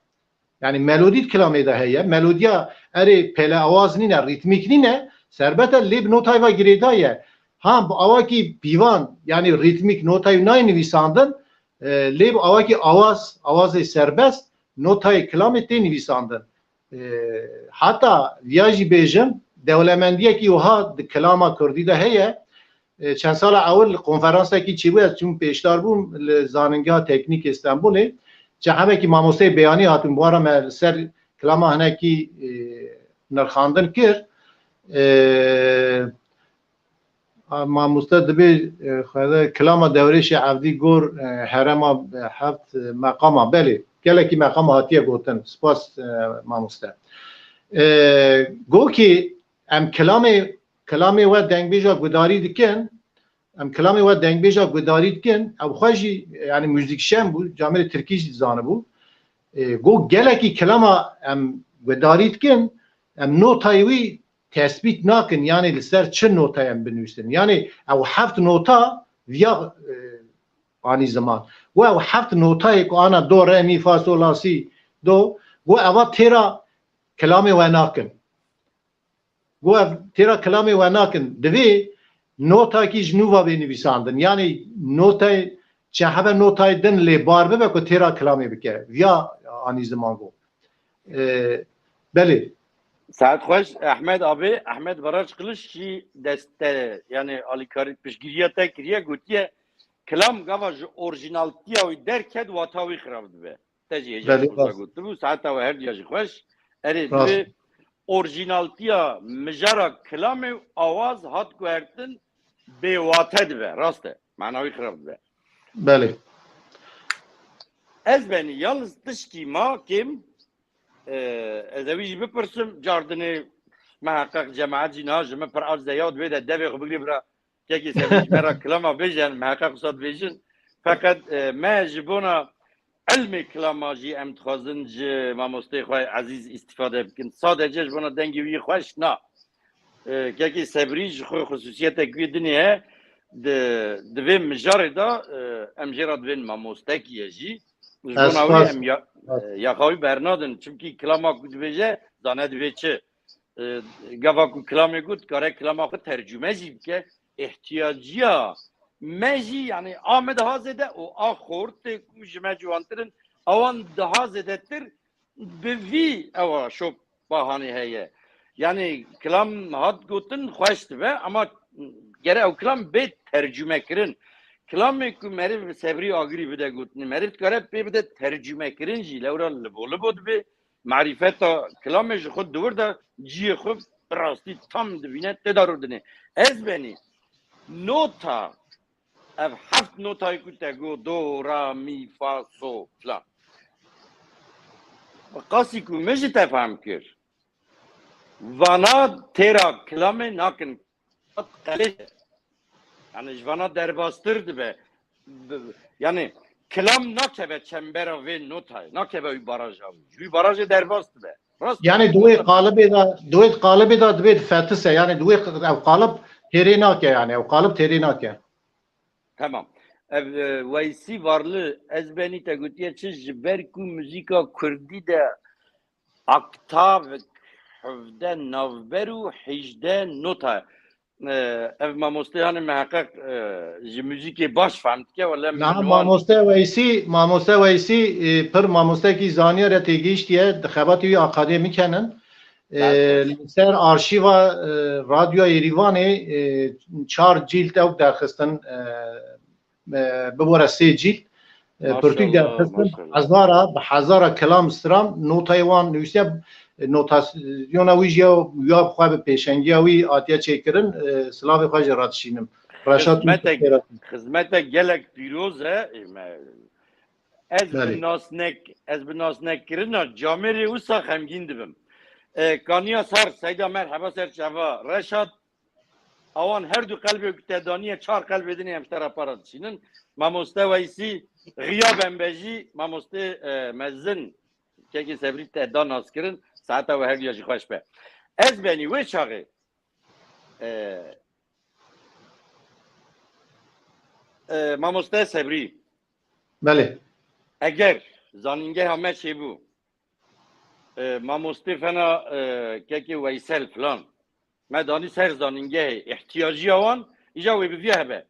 Yanî melodî di kilamê de heye. Melodiya erê pêle awaz nîne, rîtmîk nîne, serbet e, lê bi notayê ve girêdayî ye. Ha, bi awakî pîvan, yanî rîtmîk notayê nayê nivîsandin, e, lê bi awakî awaz, awazê serbest notayê kilamê tê nivîsandin. E, heta viya jî bêjim, dewlemendiyekî wiha di kilama kurdî de heye. E, çend sala ewil konferansekî çêbû, ez çûm pêşdar bûm li Zanîngeha Teknîk Îstanbulê. Çaxemekî mamosteyê beyanî hatin, bi wan re me li ser kilama hinekî, e, nirxandin kir. E, a, mamoste dibê, e, xwede kilama Dewrêşê Evdî gor, e, herema, e, heft, e, meqama. Belê, gelekî meqama hatiye gotin. Spas, e, mamoste. E, gokî em kilamê, kilamê we dengbêja gudarî dikin, em kilamê we dengbêja gudarî dikin, ew xwe jî, yanî muzîkşen bû, camêrê tirkî jî dizanibû. E, go gelekî kilama em gudarî dikin, em notayê wî tespît nakin, yanî li ser çi notayê em binivîsin. Yanî ew heft nota viya, e, anî ziman. Go ew heft notayê ku ana do, re, mî, fa, sol, la, sî, do, go eva têra kilamê we nakin. Go ev têra kilamê we nakin. Divê notakî ji nû ve bê nivîsandin. Yanî notayê, çehebe notayê din lê bar bibe ku têra kilamê bike. Viya anî ziman go. E, belê. Saet xweş, Ehmed abi, Ehmed Baraç Kılıç jî deste, yani alîkarî piştgiriya te kiriye, gotiye, kilam gava ji orjinaltiya wî derket, wata wî xirab dibe. Te jî hêja Belê, xwe rast. Gotibû, saeta we her diya jî xweş. Erê Rast. Divê orjinaltiya mijara kilamê û awaz hat guhertin bêwate dibe. Rast e. Mana wî xirab dibe. Belê. Ez benî, yalnız tiştî ma kêm, e, ez ewî jî bipirsim, cardinê meheqeq cemaet jî niha ji min pir aciz e, ya divê de devê xwe bigirî bira, kekê Sebrî ji me re kilama bêjin, meheqeq wisa dibêjin. Feqet, e, me ji bona ilmê kilama jî em dixwazin ji mamosteyê xwe ezîz îstîfade bikin. Sadece ji bona dengê wî xweş na. E, kekê Sebrî ji xwe xisûsiyetek wî dinê heye, di, di vê mijarê de, e, em jê re divên mamostekî ye jî. Ji Ez bona wî spas. em ya, e, yaxa wî bernadin. Çimkî kilama ku dibêje, zane divê çi. E, gava ku kilamê got, dikare kilama xwe tercûme jî bike. Îhtiyaciya me jî, yanî a me daha zêde û a xortê ku ji me ciwantir in, ewan daha zêdetir bi vî ewa şop bahanê heye. Yanî kilam hat gotin xweş dibe, ama gere ew kilam bê tercûme kirin. Kilamê ku meriv Sebrî Agirî bide gotinê, meriv dikare pê bide tercûme kirin jî, lewra libo libo dibe. Marîfeta kilamê ji xwe di wir de cihê xwe bi rastî tam dibîne, tê de rûdinê. Ez benî nota, ev heft notayê ku te got, do, ra, mî, fa, so, filan. Bi qasî ku min ji te fehm kir, vana têra kilamê nakin, qelê. Yani ji vana derbastir dibe. Bi-, yani kilam nakeve çembera vê notayê, nakeve wî baraja wî. Ji wî barajê derbas dibe. Rast. Yanî di wê qalibê de, di wê qalibê de divê difetise. Yanî di wê q-, ew qalib têrê nake, yanî ew qalib têrê nake. Tamam. Ev, e, Weysî Varlı, ez benî te gotiye çi, ji ber ku muzîka kurdî de oktavek hevde navber û hejdeh nota. e, ev mamostê hanê miheqeq, e, ji muzîkê baş fehm dike, wele min Niha wan mamoste Weysî, mamoste Weysî e, pir mamostekî zaniyar e, têgihiştiye, di xebatê wî akademîk henin. E, Berbaş. Li ser arşîva e, Radyoya Êrîvanê e, çar cîld ew derxistin, e, e, bibore sê cîld. E, Maşallah, pirtûk derxistin, maşallah. hezara, bi hezara kelam stran, notayê wan nivîsiye, e, notasyona wî jî ya, ya bi xwe bi pêşengiya wî hatiye çêkirin, e, silavê xwe jî radişînim. Reşat Xizmetek, Yusuf Têra. Xizmetek gelek pîroz e. E, me, ez Belê. bi nasnek, ez bi nasnekkirina camêrê wisa xemgîn dibim. E, Kaniya Ser, Seyda, merheba, ser çava. Reşat, awan her du qelbê ku te daniye, çar qelbê din ê em ji te re para dişînin. Mamoste Weysî, Xiya Bembejî, mamoste, e, mezin, kekê Sebrî te da naskirin, saeta we her duya jî xweş be. Ez benî wê çaxê, e, e, mamoste Sebrî, Belê. eger zanîngeha me çêbû, e, mamostê fena, e, kekê Weysel filan, me danî ser zanîngehê, ihtiyaciya wan, îja wê bi vî hebe.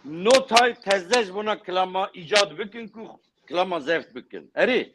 Notay teze ji bona kilama îcad bikin ku kilama zeft bikin. Erê.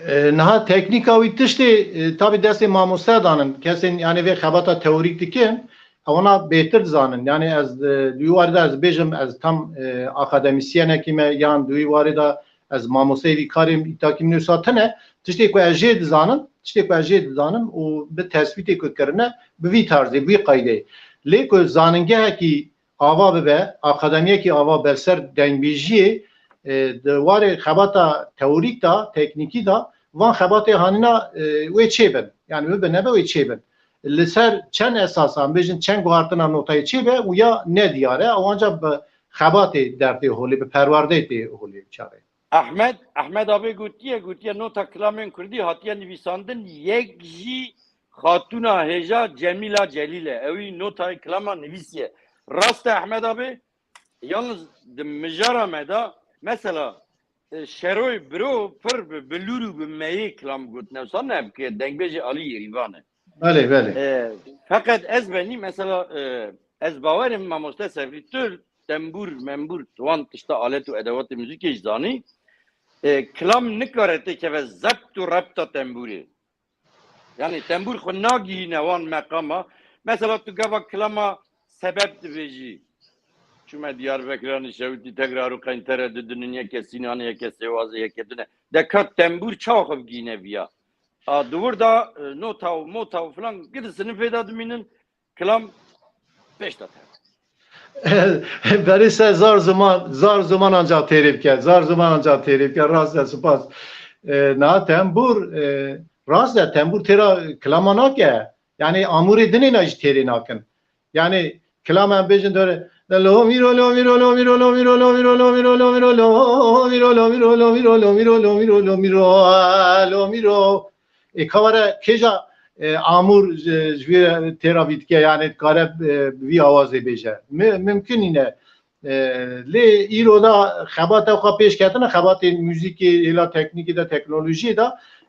E, niha teknîka wî tiştê, e, tabî destê mamoste danin. Kesên, yani, vê xebata teorîk dikin, ewana bêhtir dizanin. Yani, ez, e, di wî warê de ez bêjim, ez tam, e, akademisyenekî me, yan di wî warê de ez mamosteyê vî karê îtakî min wisa tune. Tiştê ku ez jê dizanim, tiştê ku ez jê dizanim û bi tespîtê ku kirine, bi vî tarzê, bi vî qaydeyê. Lê ku zanîngehekî ava bibe, akademiyekî ava ber ser dengbêjiyê, e, di warê xebata teorîk de, teknîkî de, van xebatê hanîna, e, wê çêbin. Yani bibe nebe wê çêbin. Li ser çend esasan, bêjin çend guhartina notayê çêbe û ya nediyar e, ew ancak bi xebatê dertê holê, bi perwerdeyê tê holê çaxê. Ehmed, Ehmed abê gotiye, gotiye nota kilamên kurdî hatiye nivîsandin, yek jî xatûna hêja Cemîla Celîl e. Ewî notayê kilama nivîsiye. Rast e Ehmed abê? Yalnız di mijara me de, mesela, e, Şeroy Biro pir bi bilûr û bi meyê kilam gotine. Wisa ne, bi dengbêjê Alî Êrîvan e. Belê, belê. E, feqet ez benî, mesela, e, ez bawerim mamoste Sevrî, tu tembûr, membûr, tu wan tişta alet û edewatê muzîkê jî zanî. E, kilam nikare têkeve zebt û repta tembûrê. Yani tembûr xwe nagihîne wan meqama. Mesela tu gava kilama sebeb dibêjî. Çûme Diyarbekir, anî şewitî tekrar û qeyntere didinin, yeke sînanê, yeke sêwazê, yeke dune. De ka tembûr çawa xwe bigihîne viya? A, di wir de, e, nota û mota û filan gidi sinifê de dimînin, kilam pêş de tevin. Berî se zar ziman, zar ziman ancak têrê bike, zar ziman ancak têrê bike, rast e, spas. E, na tembûr, e, rast e, tembûr têra kilama nake. Yani amûrê dinê na jî têrê nakin. Yani kilam em bêjin dore, lo mîro, lo mîro, lo mîro, lo mîro, lo mîro, lo mîro, lo mîro, lo mîro, lo mîro, lo mîro, lo mîro, lo mîro, lo mîro, lo mîro. E, kawere kêja, e, amûr ji, ji vî têra vî dike, yani dikare, e, bi vî awazê bêje. Mi-, mimkun nîne. E, lê îro da xebata xwe pêş ketine, xebatên muzîkê, hêla teknîkê de, teknolojiyê de,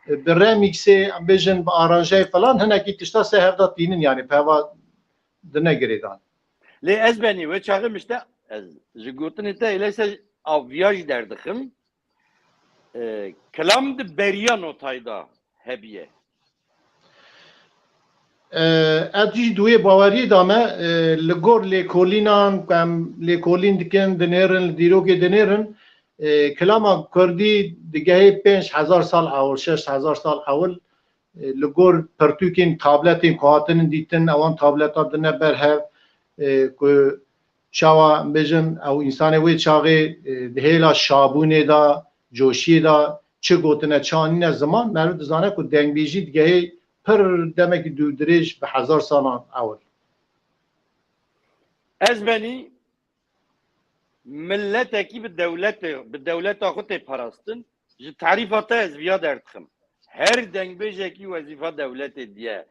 e, bi remixê, em bêjin bi aranjeyê falan, hinekî tişta se hevda tînin, yani peva dine girêdan. Lê ez benî wê çaxê mişte, ez ji gotinê te êleyse aviya jî derdixim. E, kilam di beriya notayê de hebiye. E, ez jî di wê baweriyê de me, e, li gor lêkolînan ku em lêkolîn dikin, dinêrin, li dîrokê dinêrin, e, kilama kurdî digehê pênc hezar sal ewil, şeş hezar sal ewil, e, li gor pirtûkên tabletên ku hatinin dîtin, ewan tableta dine ber hev, e, ku çawa bêjin, ew însanê wê çaxê, e, di hêla şabûnê de, coşiyê de çi gotine, çi anîne ziman, meriv dizane ku dengbêjî digehê pir demekî dûrdirêj bi hezar salan ewil. Ez benî miletekî bi dewletê, bi dewleta xwe tê parastin, ji tarîfa te ez viya derdixim. Her dengbêjekî wezîfa dewletê diye.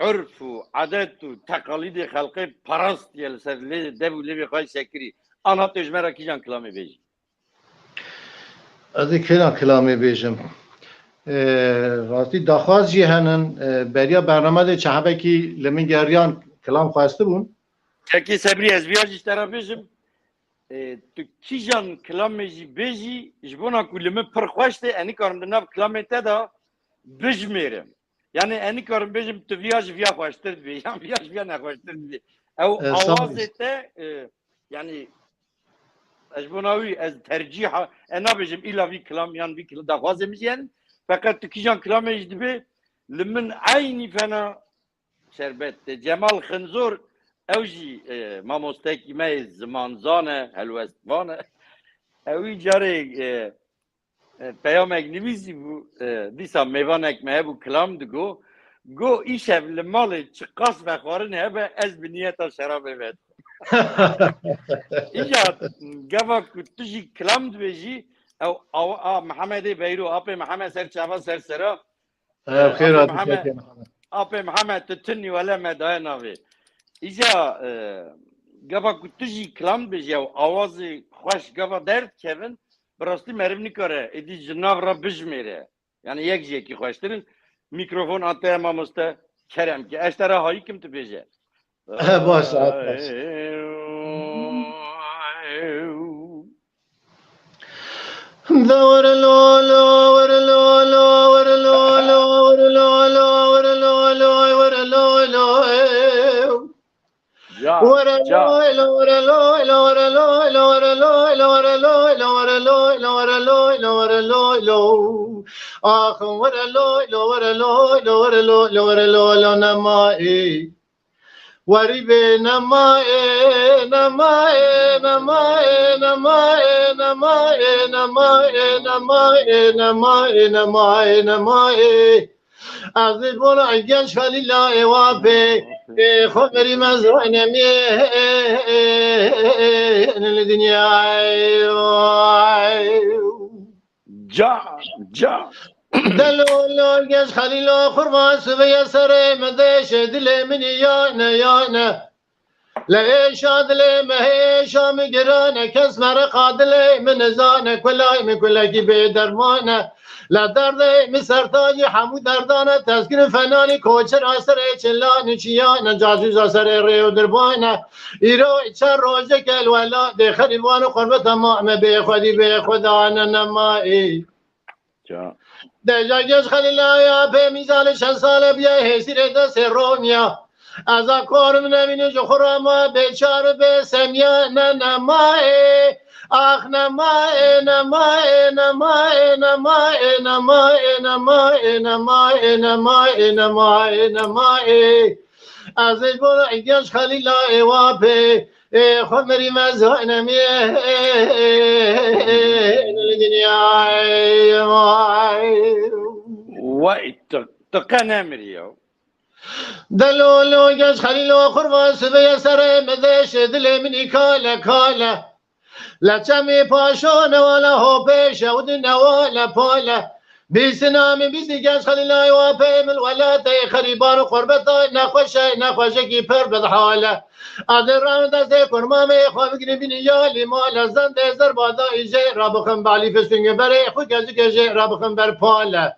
Urf û adet û teqalîdê xelkê parastiye li ser lê dev û lêvê xwe sekirî. Ana tu ji me re kîjan kilamê bêjî? Ez ê kêna kilamê bêjim. E, rastî daxwaz jî henin. E, beriya bername de çehebekî li min geriyan kilam xwestibûn. Kekê Sebrî, ez viya jî ji te re bêjim. E, tu kîjan kilamê jî bêjî, ji bona ku li min pir xweş tê, ez nikarim di nav kilamê te de bijmêrim. Yani ez nikarim bêjim tu viya ji viya xweştir dibê, yan viya ji viya nexweştir dibê. Ew E, sağ ol. Awazê te, e, yani ez ji bona wî ez tercîha, ez nabêjim îla vî kilam yan vî kilam daxwazê min jî yani. Feqet tu kîjan kilamê jî dibê, li min eynî fena şerbet tê. Cemal Xinzor, ew jî, e, mamostekî me yê zimanzan e, helwestvan e. Ewî carê, e, e, peyamek nivîsî bû, e, dîsa mêvanek me hebû kilam digo. Go, îşev li malê çiqas vexwarin hebe, ez bi niyeta şerabê vedikim. Îja gava ku tu jî kilam dibêjî, ew a, a Mihemedê Beyro, apê Mihemed ser çava ser sera, Ev xêr Apê hatî Mihemed, kekê Mihemed. Apê Mihemed, tu tunî wele me daye navê. Îca, e, gava ku tu jî kilam dibêjî ew awazê xweş gava derdikevin, bi rastî meriv nikare êdî ji nav re bijmêre. Yani yek ji yekî xweştir in. Mîkrofon a te mamoste, kerem ke. Ez te re hayî kim tu bêje. Baş, saet baş. Ax, were loy lo, were loy lo, were loy lo, were loy lo, nema ê. Werî bê, nema ê, nema ê, nema ê, nema ê, nema ê, nema ê, nema ê, nema ê, nema ê, nema ê. Ez ê bona genç Xelîla ê wa pê, ê xwe verî me zaynemê, ê, ê, ê, ê, li dinyayê. Ca, ca. Delo lo genç Xelîlo, qurban siveye serê me deşê dilê min yane yane. Le êşa dilê me hêşa min girane, kes mereqa dilê min nizane, kulay min kulekî bê dermane. Le derdê min sertacî hemû derdane, teskîn fenanî koçera serê çilanî çiyane, cacûza serê rê û dirbane. Îro çend rojek el welatê xerîban û qurbeta ma me bê xwedî bê xwedane nema ê. Deja genç Xelîlaya pê mîzanê çend sale biya hêsîrê destê Romya. Ez a korim nemîne ji xwe re ma bêçar bê semya ne nema ê. Ax nema ê, nema ê, nema ê, nema ê, nema ê, nema ê, nema ê, nema ê, nema ê, nema ê. Ez ê ji bo genç Xelîla ê wa pê, ê xwe mirî me zaynemê li dinyayê. Wey, tu, tu qe nemirî ya. Delo lo genç Xelîlo, qurban sibê ye serê min deşê dilê min î kale kale. Le çemî paşo newale ho pêşe û di newale pale. Bîsina min bîsî genç Xelîlay wa pê min welatê xerîban û qurbetay nexweşe, nexweşekî pir bedhale. Adê ran destê kurmamê xwe bigrin bînî ya lîmale, zendê zerbada î jê rabixin balî fistûngê berê xwe kezikê jê rabixin ber pale.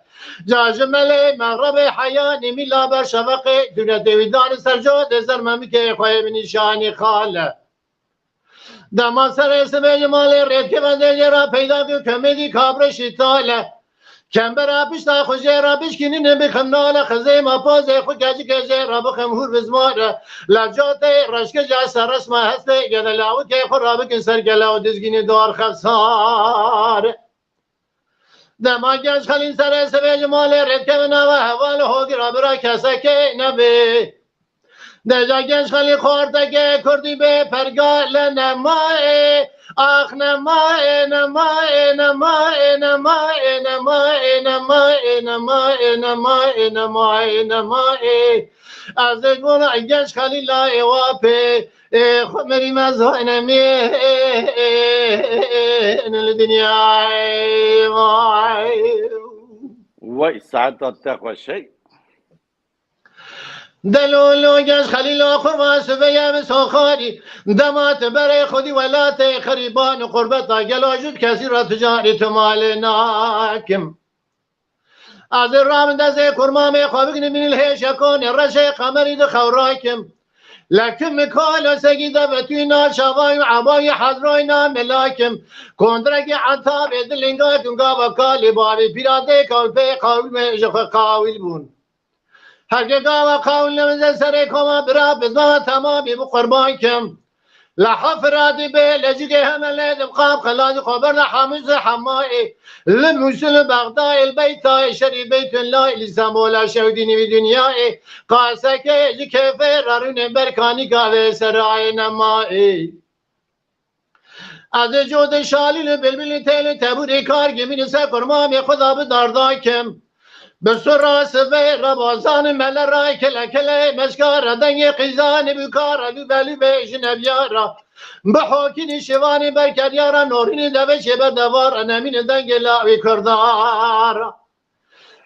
Ca ji melê mexrebê heyanî mîla ber şeveqê dûretê wî danî ser cadê zer memikê xwe yê bi nîşanî xale. Dema serê sibê ji malê rêdkeve dê jê re peyda kir kemêdî kabrişî tale. Kembera pişta xwe jê re bişkînîne bixim nale, xizê ma pozê xwe kecikê jê re bixim hûr bizmare. Le catê reşke ca ser resma hestê gede lawikê xwe re bikin ser gele û dizgînî dar xefsare. Dema genç Xelîl serê sibê ji malê rêdkevin nava heval hogî ra bira kesekê nebê. Deja genç Xelîl xorteke kurdî bê pergale nemayê. Ax nemayê, nemayê, nemayê, nemayê, nemayê, nemayê, nemayê, nemayê, nemayê, nemayê. Ez ê ji bona genç Xelîla ê wa pê, ê xwe mirî me zaynemê li dinyayê vay. Wey, saeta te xweş e. Delo lo genç Xelîlo, qurban sibê ye min soxarî. Dema tu berê xwedî welatê xerîban û qurbeta gelo jût kesî re ticarî tu malê nakim. Ez ê ramin dezê kurmamê xwe bignim bînî li hêşekonê reşê qemerî di xewrakim. Lekim kalo segî de betûna şavay û abayî hezrayna melakim. Kondrekî etabê dilînga tûnga ve kalî bavî pîradê kavpê qawîl me ji xwe qawîl bûn. Herge gava qawîl nemize serê koma bira bizana temamî bi qurban kim. Leha Firatî bê lejîgê heme lê dibqam xelatî xwe berda Hemûs û Hemayê. Li Mûsil û Bexdayê, li Beytayê, şerî Beytullayê, li Stenbolê şewdînî vî dinyayê. Qasekê ji kêfê re rûnê berkanî gavê serayê nemayê. Ez ê codê şalî li bilbilî têlê tebûrê kar gemînê ser kurmamê xwe da bi darda kim. Bi sura sivê re bazanê mele ray kele kele meşka re dengê qîzanê bûka re lûbe lûbe ji nebyara. Bi hokînî şivanî berkedyara norînî devê şêbe devara nemînê dengê lawî kurdara.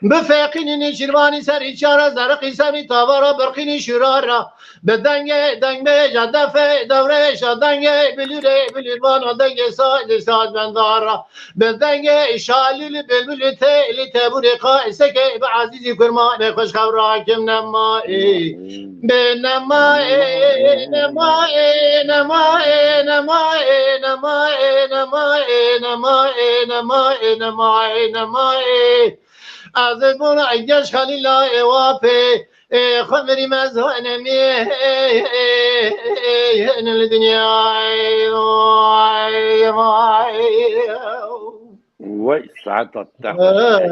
Bi feqînî nîşîrvanî serî çara zeriqî semî tavara birqînî şurara. Bi dengê dengbêja defê dewrêşa dengê bilûrê bilûrvana dengê sazê sazbendara. Bi dengê şalî li bilbûlê tê li tebûrê qaîsekê bi ezîzî kurmanê xweş xew rakim nemayê. Bi nemayê, nemayê, nemayê, nemayê, nemayê, nemayê, nemayê, nemayê, nemayê, nemayê. Ez ê bona geş Xelîla ê wapê, ê xwe mirî me zanemî, ê, ê, ê, ê, li dinyayê, vay, vay. Wey saeta te xweş be.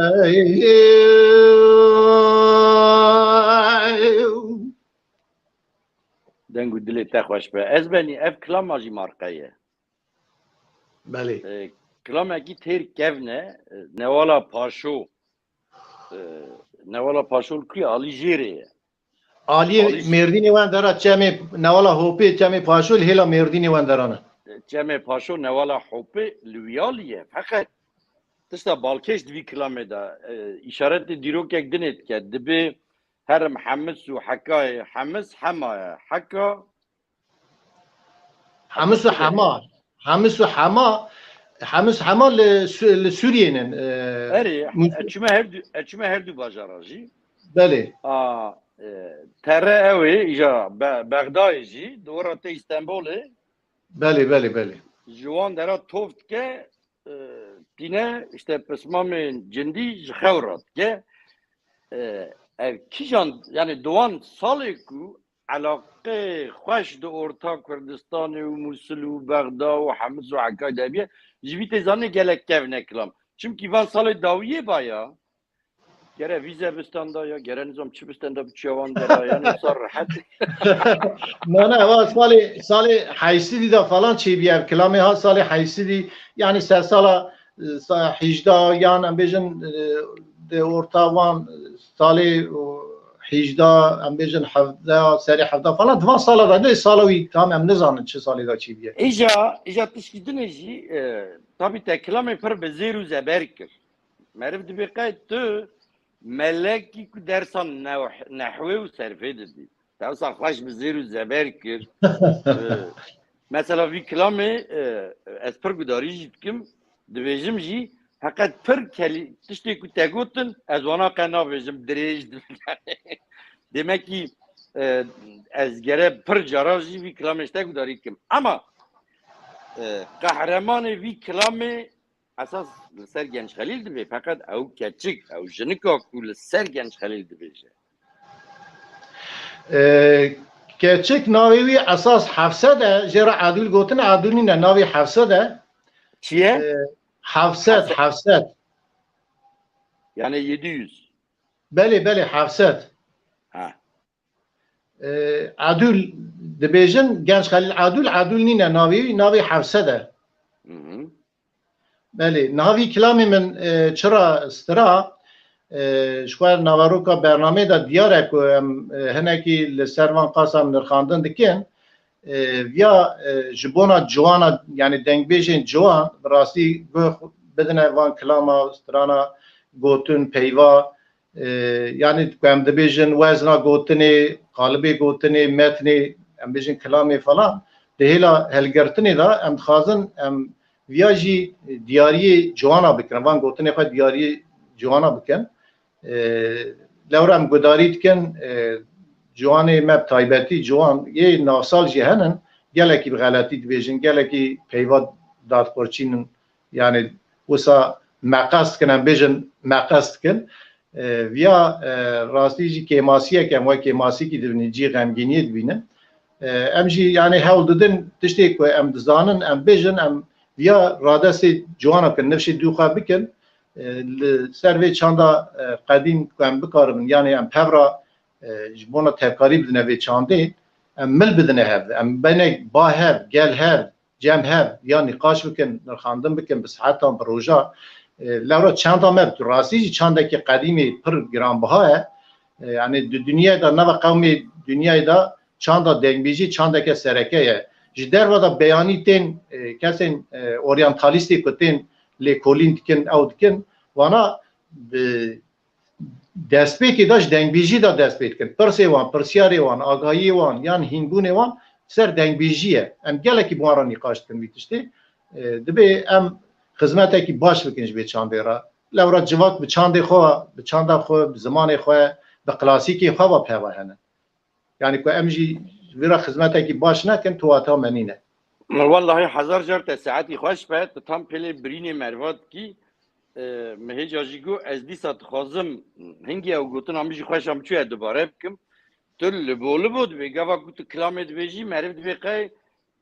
Deng û dilê te xweş be. Ez benî ev kilama jî marqe ye. Belê. E, kilamekî têr kevn e, e, Newala Paşo. E, Newala Paşo li ku ye? Alî jêrê ye. Aliyê Alî Mêrdînê wendera çemê, Newala Hopê çemê Paşo li hêla Mêrdînê wenderan e. Çemê Paşo Newala Hopê li wî alî ye. Feqet tişta balkêş di vî kilamê de, e, îşaretê dîrokek dinê dike. Dibê herim Hemis û Hekayê. Hemis Hema ye. Heka Hemis û Hema. Hemis û Hema. Hemis Hema li Sü-, li Sûriyê nin, e, Erê, Mûs- e, çime her du, e, çime her du bajara jî. Belê. A, e, tere ew ê, îja Be-, Bexdayê jî, di ora tê Îstenbolê. Belê, belê, belê. Ji wan dera tov dike, e, tîne, işte, pismamên cindî ji xew re dike. E, ev kîjan, yani di wan salê ku elaqê xweş di orta Kurdistanê û Mûsil û Bexda û Hemis û Hekay de biye, ji vî tê zanî gelek kevn e kilam. Çimkî van salê dawiyê baya, gere vîze bi standa ya, gere nizam çi bi standa bi çiya wan dera, yani sar rehet. Na, na, va salê, salê heyştî de falan çêbiye ev kilamê ha, salê heyştî, yani ser sala, e, sa-, hejda yan em bêjin, e, di orta wan salê û hejda, em bêjin hevda, serê hevda falan, di van sala de, ne sala wî tam em nizanin çi salê de çêbiye. Îja, îja tişkî dinê jî, e, tabî te kilamê pir bi zêr û zeber kir. Meriv dibê qey tu melekî ku dersa neh-, nehwê û serfê didî. Te wisa xweş bi zêr û zeber kir. E, mesela vî kilamê, e, ez pir gudarî jî dikim, dibêjim jî, heqet pir kelî-, tiştê ku te gotin, ez wana qe nabêjim, dirêj dibin. Demek ki, e, ez gere pir cara jî vî kilamê ji te gudarî dikim. Ama, e, qehremanê vî kilamê esas li ser Genç Xelîl dibê, feqet ew keçik, ew jinika ku li ser Genç Xelîl dibêje. E, keçik navê wî esas Hefset e, jê re Edûl gotin, Edûl nîne, navê Hefset e. Çi ye? E, Hefset, Hefset. Hefset. Yani yedi yüz. Belê, belê, Hefset. Ha. E, Edûl dibêjin, Genç Xelîl Edûl, Edûl nîne navê wî, navê Hefset e. Hı hı. Belê, niha vî kilamê min, e, çira stira, e, ji xwe naveroka bernameyê de diyar e ku em, e, hinekî li ser van qasa em nirxandin dikin. E, viya, e, ji bona ciwana, yani dengbêjên ciwan, bi rastî guh bidine van kilama, strana, gotin, peyva, e, yani ku em dibêjin wezna gotinê, qalibê gotinê, metnê, em bêjin kilamê falan, di hêla hilgirtinê de em dixwazin em viya jî diyariyê ciwana bikin, van gotinê xwe diyariyê ciwana bikin. E, lewra em gudarî dikin, e, ciwanê me bi taybetî ciwan yê navsal jî henin, gelekî bi xeletî dibêjin, gelekî peyva dadqurçînin, yani wisa meqes dikin, em bêjin meqes dikin. E, viya, e, rastî jî kêmasiyek em wek kêmasiyekî dibînin, cî xemgîniyê dibînin. E, em jî yani hewl didin tiştê ku em dizanin, em bêjin, em viya radestê ciwana kin, nifşê dû xwe bikin. E, li ser vê çanda, e, qedîm ku em bikaribin, yani em pevra, e, ji bona tevkarî bidine vê çandê, em mil bidine hev, em benek ba hev, gel hev, cem hev, ya nîqaş bikin, nirxandin bikin bi saetan, bi roja. E, lewra çanda me, tu rastî jî çandekî qedîmî pir giranbiha ye. E, yani di dinyayê de, nava qewmê dinyayê de çanda dengbêjî çandeke sereke ye. Ji derve de beyanî tên, e, kesên, e, oryantalîstê ku tên lêkolîn dikin, ew dikin, wana bi destpêkê de ji dengbêjî de dest pê dikin. Pirsê wan, pirsyarê wan, agahiyê wan, yan hînbûnê wan ser dengbêjî ye. Em gelekî bi wan re nîqaş dikin vî tiştê. E, dibê em xizmetekî baş bikin ji vê çandê re. Lewra civak bi çandê xwe, bi çanda xwe, bi zimanê xwe, bi klasîkê xwe ve peva hene. Yani ku em jî vira xizmetekî baş nekin, tu wata me nîne. Wellahî hezar car te saetî xweş be, tu tam pêlê birînê merva dikî. E, min hêca jî got, ez dîsa dixwazim hingî ew gotina min jî xweş a, min çûye dubare bikim. Tu li bo li bo dibê, gava ku tu kilamê dibêjî, meriv dibê qey,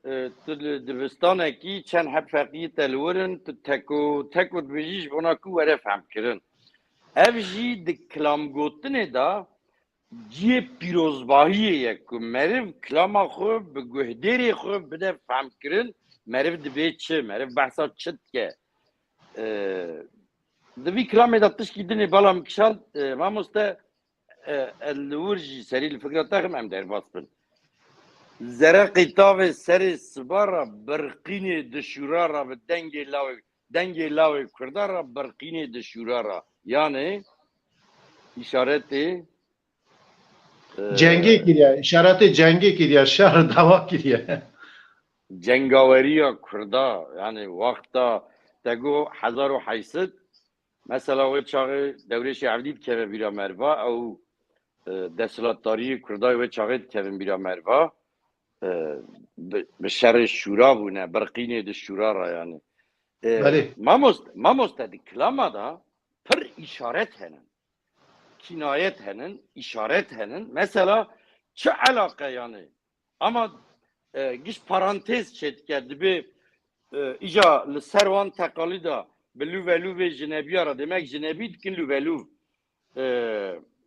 e, tu li dibistanekî çend heb feqî te li wir in, tu teko, teko dibêjî ji bona ku were fehmkirin. Ev jî di kilamgotinê de cihê pîrozbahiyê ye ku meriv kilama xwe bi guhdêrê xwe bide fehmkirin, meriv dibê çi, meriv behsa çi dike. E, di vî kilamê de tişkî din ê bala min kişand, e, mamoste, e, ez li wir jî serî li fikra te xim em derbas bin. Zere qîtavê serê siba re birqînê dişûra re bi dengê lawê, dengê lawê kurda re birqînê dişûra re. Yanê îşaretê, e, Cengê kiriye, îşaretê cengê kiriye, şer dawa kiriye. Cengaweriya kurda, yani wexta te got hezar û heyt sed, mesela wê çaxê Dewrêşê Evdî dikeve bîra merva, ew, e, desthilatdariyê kurda wê çaxê dikevin bîra merva, e, bi, bi şerê şûra bûne, birqînê di şûra re yani. E, Belê. Mamost-, mamoste di kilama da pir îşaret henin. Kînayet henin, îşaret henin. Mesela çi elaqe yani? Ama, e, giş parantez çêdike, dibê, e, îca li ser wan teqalîda bi lûvelûvê jinebiya re, demek jinebî dikin lûvelûv, e,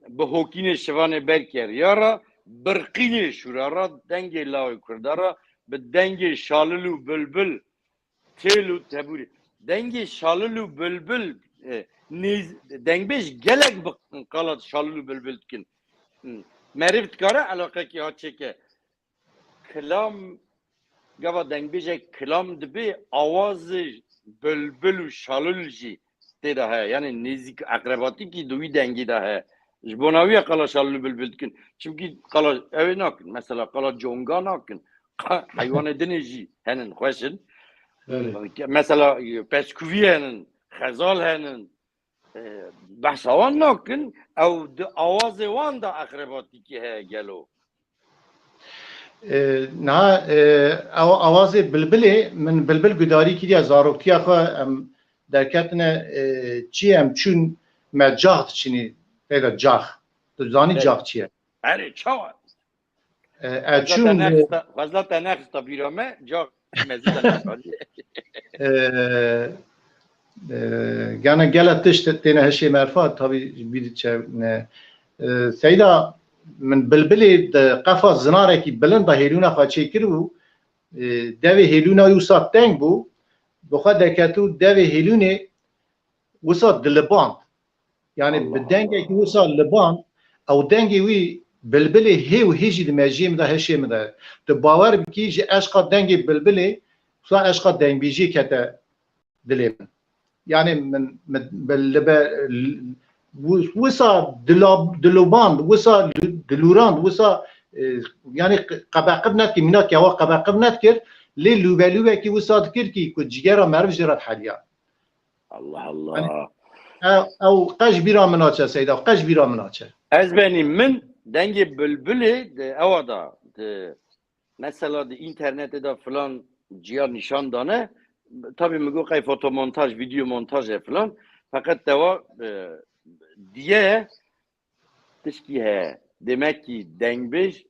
bi hokînê şivanê berkeriya re, birqînê şûra re, dengê lawê kurda re, bi dengê şalil û bilbil, têl û tebûrê. Dengê şalil û bilbil, e, nêz-, dengbêj gelek bi qala şalil û bilbil dikin. Hı. Meriv dikare eleqekî ha çêke. Kilam, gava dengbêjek kilam dibe, awazê bilbil û şalil jî tê de heye. Yani nêzîk, eqrebatîkî di wî dengî de heye. Ji bona wî ye qala şalil û bilbil dikin. Çimkî qala ew ê nakin. Mesela qala conga nakin. Qa-, heywanê dinê jî henin, xweş in. Belê. Mesela, e, peskûvî henin, xezal henin. E, behsa wan nakin, ew di awazê wan de eqrebatîkî heye gelo? E, niha, e, ew awazê bilbilê, min bilbil gudarî kiriye, zaroktiya xwe em derketine, e, çi em çûn, me cax diçînî, tê de cax. Tu zanî Evet. cax çi ye? Erê, çawa? E, e, Xwezla çûn, te nexista, xwezla te nexista bîra me, cax mezin de nexandî. E, e, gene gele tişt têne hişê merfa, tabî bîr çe-, ne. E, Seyda, min bilbilê di qefa zinarekî bilind de hêlûna xwe çêkiribû, e, devê hêlûna wisa teng bû, bi xwe deketû devê hêlûnê wisa diliband. Yani bi Allah dengekî Allah. wisa liband, ew dengê wî bilbilê hê û hê jî di mejiyê min de, hişê min de. Tu bawer bikî ji eşqa dengê bilbilê, wisa eşqa dengbêjiyê kete dilê min. Yani min, min, bi-, li be-, l-, wi-, wisa dila-, diloband, wisa lu-, dilûrand, wisa, e, yani qe-, qebeqib nedikir, mînak ya wa qebeqib nedikir, lê lûvelûvekî wisa dikir kî ku cigera meriv jê re diheliya. Allah Allah. Yani, ew, ew qe ji bîra min naçe Seyda, qe ji bîra min naçe. Ez benî min Dengê bilbilê di ewa da, di, mesela di înternetê de filan ciya nîşan dane. Tabî min got qey fotomontaj, videomontaj e filan. Feqet dewa, e, diye tişkî heye. Demekî dengbêj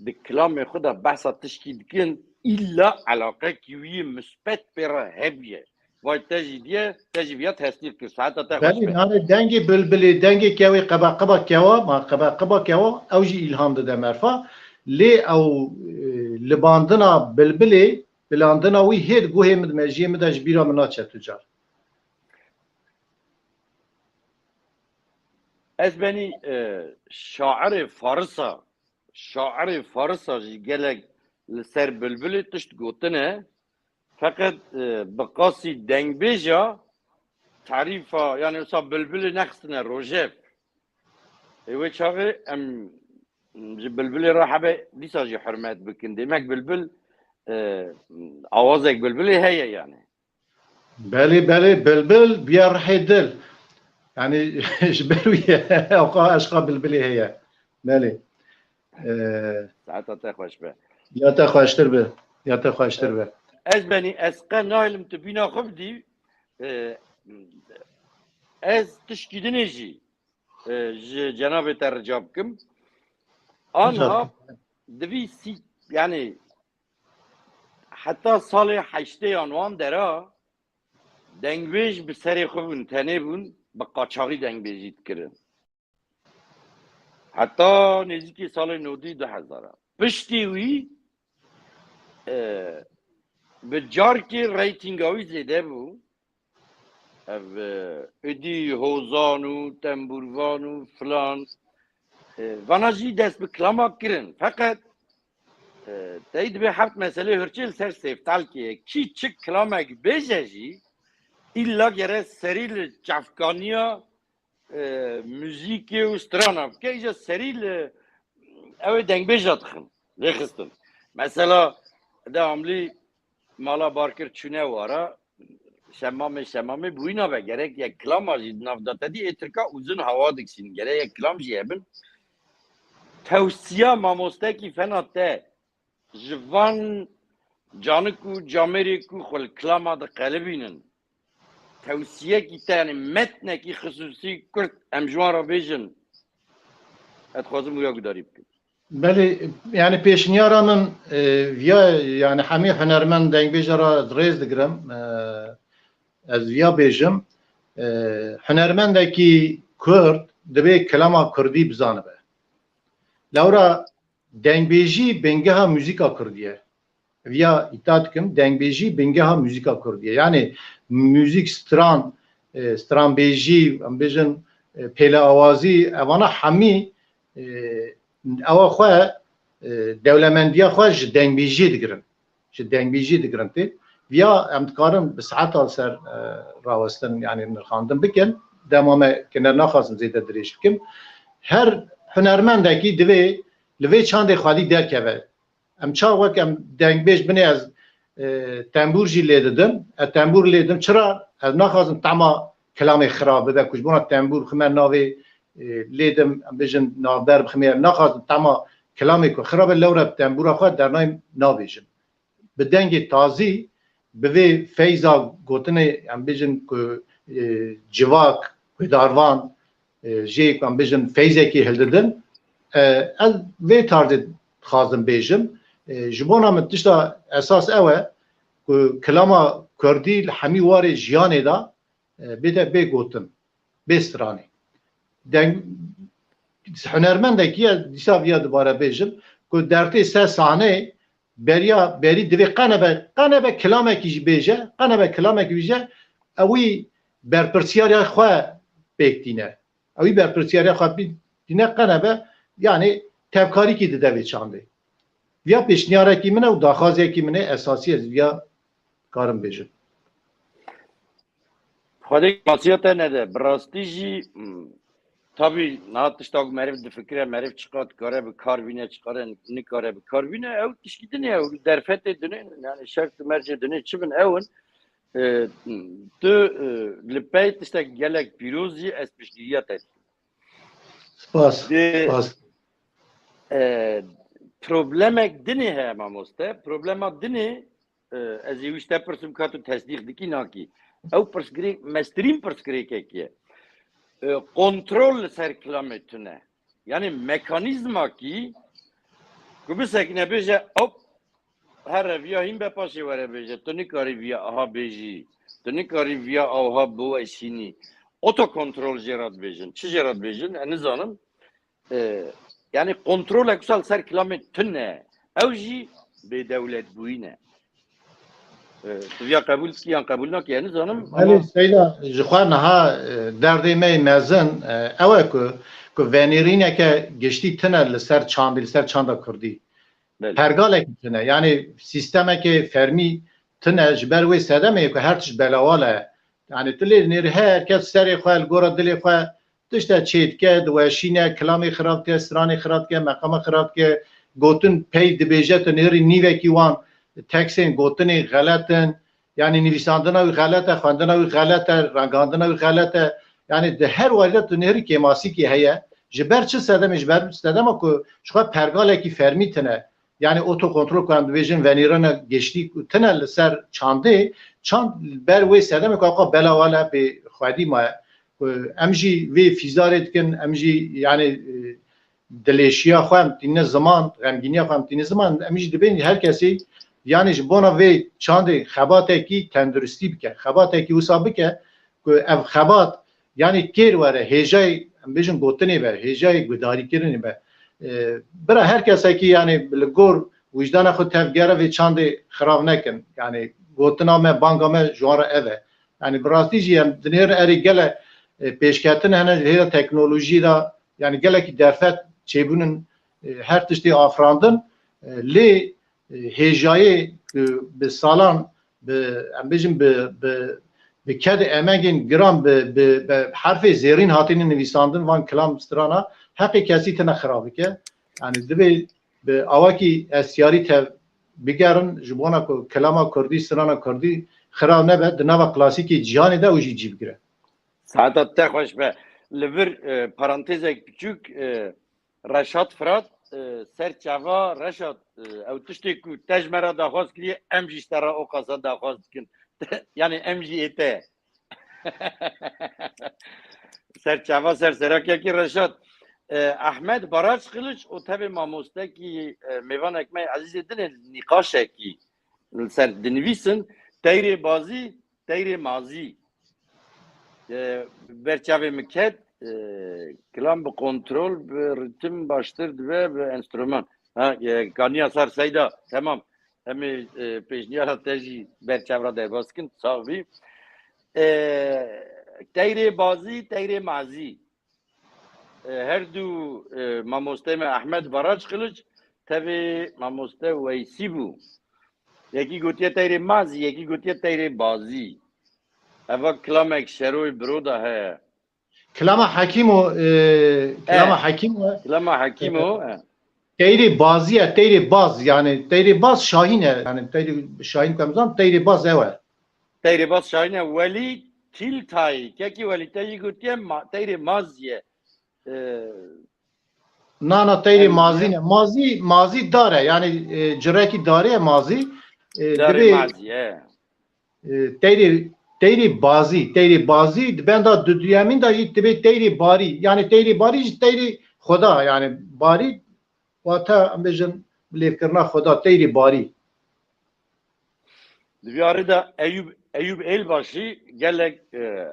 di kilamê xwe de behsa tişkî dikin, îlla eleqekî wî yê misbet pê re hebûye. Vay te jî diye, te jî viya tesdîq kir. Saeta te xweş Belê, be. Nare dengê bilbilê, dengê kewê qebeqiba kewa, ma qebeqiba kewa, ew jî îlham dide merfa. Lê ew, e, libandina bilbilê, bilandina wî hê di guhê min de, mejiyê min de ji bîra min naçe tu car. Ez benî, e, şairê Farisa, şairê Farisa jî gelek li ser bilbilê tişt gotine. Feqet, e, bi qasî dengbêja tarîfa, yani wisa bilbilê nexistine rojef. Ê wê çaxê em ji bilbilê re hebe dîsa jî hurmet bikin. Demek bilbil, e, awazek bilbilê heye yani. Belê, belê, bilbil biya rihê dil. Yani ji ber wî ye, ewqa eşqa bilbilê heye. Belê. Ee, Saeta te xweş be. Ya te xweştir be. Ya te xweştir be. Ez benî, ez qe nahêlim tu bîna xwe bidî. Ee, ez tişkî dinê jî, e, ji cenabê te rica bikim. Anha divî sî, yani heta salê heştê yan wan dera dengbêj bi serê xwe bûn, tenê bûn, bi qaçaxî dengbêjî dikirin. Heta nêzîkî salê nodî du hezara. Piştî wî, e, bi carkê reytinga wî zêde bû. Ev, e, êdî hozan û tembûrvan û filan, e, vana jî dest bi kilama kirin. Feqet, e, tey dibê heft meselê hirçê li ser sêvtalkê ye. Kî çi kilamek bêje jî, îlla gere serî li çavkaniya, e, muzîkê û strana bike, îja serî li ew ê dengbêja dixin, lêxistin. Mesela, de amlî mala bar kir çûne wara, şemamê, şemamê bi wî nabe. Gerek yek kilama jî di nav de te dî ê tirka uzun hava dikişîn. Gerek yek kilam jî hebin. Tewsiya mamostekî fena te ji van canik û camêrê ku xwe li kilama diqelibînin. Tewsiyekî te, yani metnekî xisûsî kurt em ji wan re bêjin. Ez dixwazim wira gudarî bikim. Belê, yani pêşniyara min, e, viya, yani hemî hunermend dengbêja re rêz digirim. E, ez viya bêjim, e, hunermendekî kurd divê kilama kurdî bizanibe. Lewra dengbêjî bingeha muzîka kurdî ye. Viya îta dikim, dengbêjî bingeha muzîka kurdî ye. Yani muzîk stran, e, stranbêjî, em bêjin, e, pêleawazî, evana hemî, e, ewa xwe, e, dewlemendiya xwe ji dengbêjiyê digirin. Ji dengbêjiyê digirin tê. Viya em dikarin bi saeta li ser, e, rawestin, yani nirxandin bikin. Dema me kine naxwazim zêde dirêj bikim. Her hunermendekî divê li vê çandê xwedî derkeve. Em çax wek em dengbêj binê ez, e, tembûr jî lê didim. Ez tembûr lê didim. Çira? Ez naxwazim tema kilamê xirab bibe ku ji bona tembûr xime navê, e, lê dim, em bêjin navber biximê. Naxwazim tema kilamê ku xirab e, lewre bi tembûra xwe dernayêm nabêjim. Bi dengê tazî, bi vê feyza gotinê, em bêjin ku, e, civak, guhdarvan, e, jê, em bêjin, feyzekî hildidin. E, ez vê tarzê dixwazim bêjim. E, ji bona min tişta esas ew e ku kilama kurdî li hemî warê jiyanê de, e, bête bê gotin, bê stranê. Deng, hunermendekî ye, dîsa viya dibare bêjim, ku dertê ser sahneyê beriya, berî divê qenebe, qenebe kilamekî jî bêje, qenebe kilamekî bêje, ewî berpirsiyariya xwe pêk tîne. Ewî berpirsiyariya xwe pêk tîne qenebe, yani tevkarîkî dide vê çandê. Viya pêşniyarekî min e û daxwazekî min e, esasî ez viya karim bêjim. Xwedê kasiya te nede. Bi rastî jî, hmm, tabî niha tişta ku meriv difikire, meriv çiqa dikare bi kar bîne, çiqare nikare bi kar bîne, ew tişkî dinê, ew derfetê dinê, yani şert û mercê dinê çi bin ew in. E, tu, e, li pey tiştek gelek pîroz jî ez piştgiriya te dikim. Spas, Dê, spas. E, problemek dinê heye mamoste. Problema dinê, e, ez ê wî ji te pirsim ka tu tesdîq dikî nakî. Ew pirsgirêk, mestirîn pirsgirêkekî ye. E, kontrol li ser kilamê tune. Yani mekanîzmakî ku bisekine bêje, hop, here viya hîn be paşê were bêje. Tu nikarî viya aha bêjî. Tu nikarî viya awha biweşînî. Otokontrol jê re dibêjin. Çi jê re dibêjin? Ez nizanim. E, yani kontrolek wisa li ser kilamê tune. Ew jî bêdewletbûyî ne. E, tu viya qebûl dikî yan qebûl nakî, ez nizanim. Belê, ama Seyda, ji xwe niha, e, derdê me yê mezin, e, ew e ku, ku venêrîneke giştî tune li ser çandî, li ser çanda kurdî. Belê. Pergalekî tune. Yani sîstemekê fermî tune ji ber wê sedemê ku her tişt belawal e. Yani tu lê nêrî her kes serê xwe, li gora dilê xwe tişte çê dike, diweşîne, kilamê xirab dike, stranê xirab dike, meqama xirab dike, gotin pey dibêje, tu nêrî nîvekî wan teksên gotinê xelet in. Yani nivîsandina wî xelet e, xwendina wî xelet e, rengandina wî xelet e. Yani di her warî de tu nêrî kêmasîkî heye. Ji ber çi sedemê? Ji ber sedema ku ji xwe pergalekî fermî tune. Yani otokontrol ku em dibêjin venîrana giştî ku tune li ser çandê, çand ber wê sedemê ku ewqa belawal e, bê xwedî maye. Ku em jî vê fîzarê dikin, em jî yani, e, dilêşiya xwe em tîne ziman, xemgîniya xwe em tîne ziman, em jî dibên her kesî yani ji bona vê çandê xebatekî tenduristî bike, xebatekî wisa bike ku ev xebat yani kêr were, hêjayê, em bêjin gotinê be, hêjayê gudarîkirinê be. E, bira her kesekî yani li gor wijdana xwe tevgere vê çandê xirav nekin. Yani gotina me, banga me ji wan re ev e. Yani bi rastî jî em dinêrin erê gelek, e, pêşketin hene ji hêla teknolojiyê de, yani gelekî derfet çêbûnin, e, her tiştê afirandin, e, lê, e, hêjayê, e, bi salan, bi, em bêjin bi, bi, bi ked û emegên giran, bi, bi, bi herfê zêrîn hatine nivîsandin van kilam strana, heqê kesî tine xirab bike. Yani divê bi awakî estiyarî tev bigerin, ji bona ku kilama kurdî, strana kurdî xirab nebe, di nava klasîkê cîhanê de û jî cî bigire. Saeta te xweş be. Li vir, e, parantezek piçûk, e, Reşat Firat, e, ser çava Reşat, e, ew tiştê ku te ji me re daxwaz kiriye, em jî ji te re o qasa daxwaz dikin. Yani em jî ê te. Ser çava ser serakekî Reşat. E, Ehmed Baraç Kılıç û tevê mamostekî, e, mêvanek me ezîzê dinê nîqaşekî li ser dinivîsin, teyrê bazî, teyrê mazî. E, ber çavê min ket, e, kilam bi kontrol, bi ritim baştir dibe, bi enstrûman. Ha, e, kaniya ser Seyda, temam. Em ê, e, pêşniyara te jî ber çav re derbas kin, sax bî. E, teyrê bazî, teyrê mazî. E, her du, e, mamostê me Ehmed Baraç Kılıç, tevê mamoste Weysî bû. Yekî gotiye teyrê mazî, yekî gotiye teyrê bazî. Eva kilamek Şeroy Biro de heye. Kilama Hekîmo, e, kilama E, Hekîmo, e, kilama Hekîmo, e, teyrê bazî ye, teyrê baz, yani teyrê baz şahîn e, yani teyrê şahîn ku em zan, teyrê baz ew e. Teyrê baz şahîn e, Welî Tîltay, kekî Welî te jî gotiye ma-, teyrê mazî ye. E, Na, na, teyrê em mazî ne. Mazî, mazî dar e, yani, e, cirekî darê ye mazî. E, darê divê mazî ye. E, teyrê, teyrê bazî, teyrê bazî, di benda du duyemîn de jî divê teyrê barî. Yani teyrê barî jî teyrê Xweda, yani barî, wata, em bêjin, lêvkirina Xweda, teyrê barî. Di vî arê de Eyûb, Eyûb Êlbaşî gelek, e,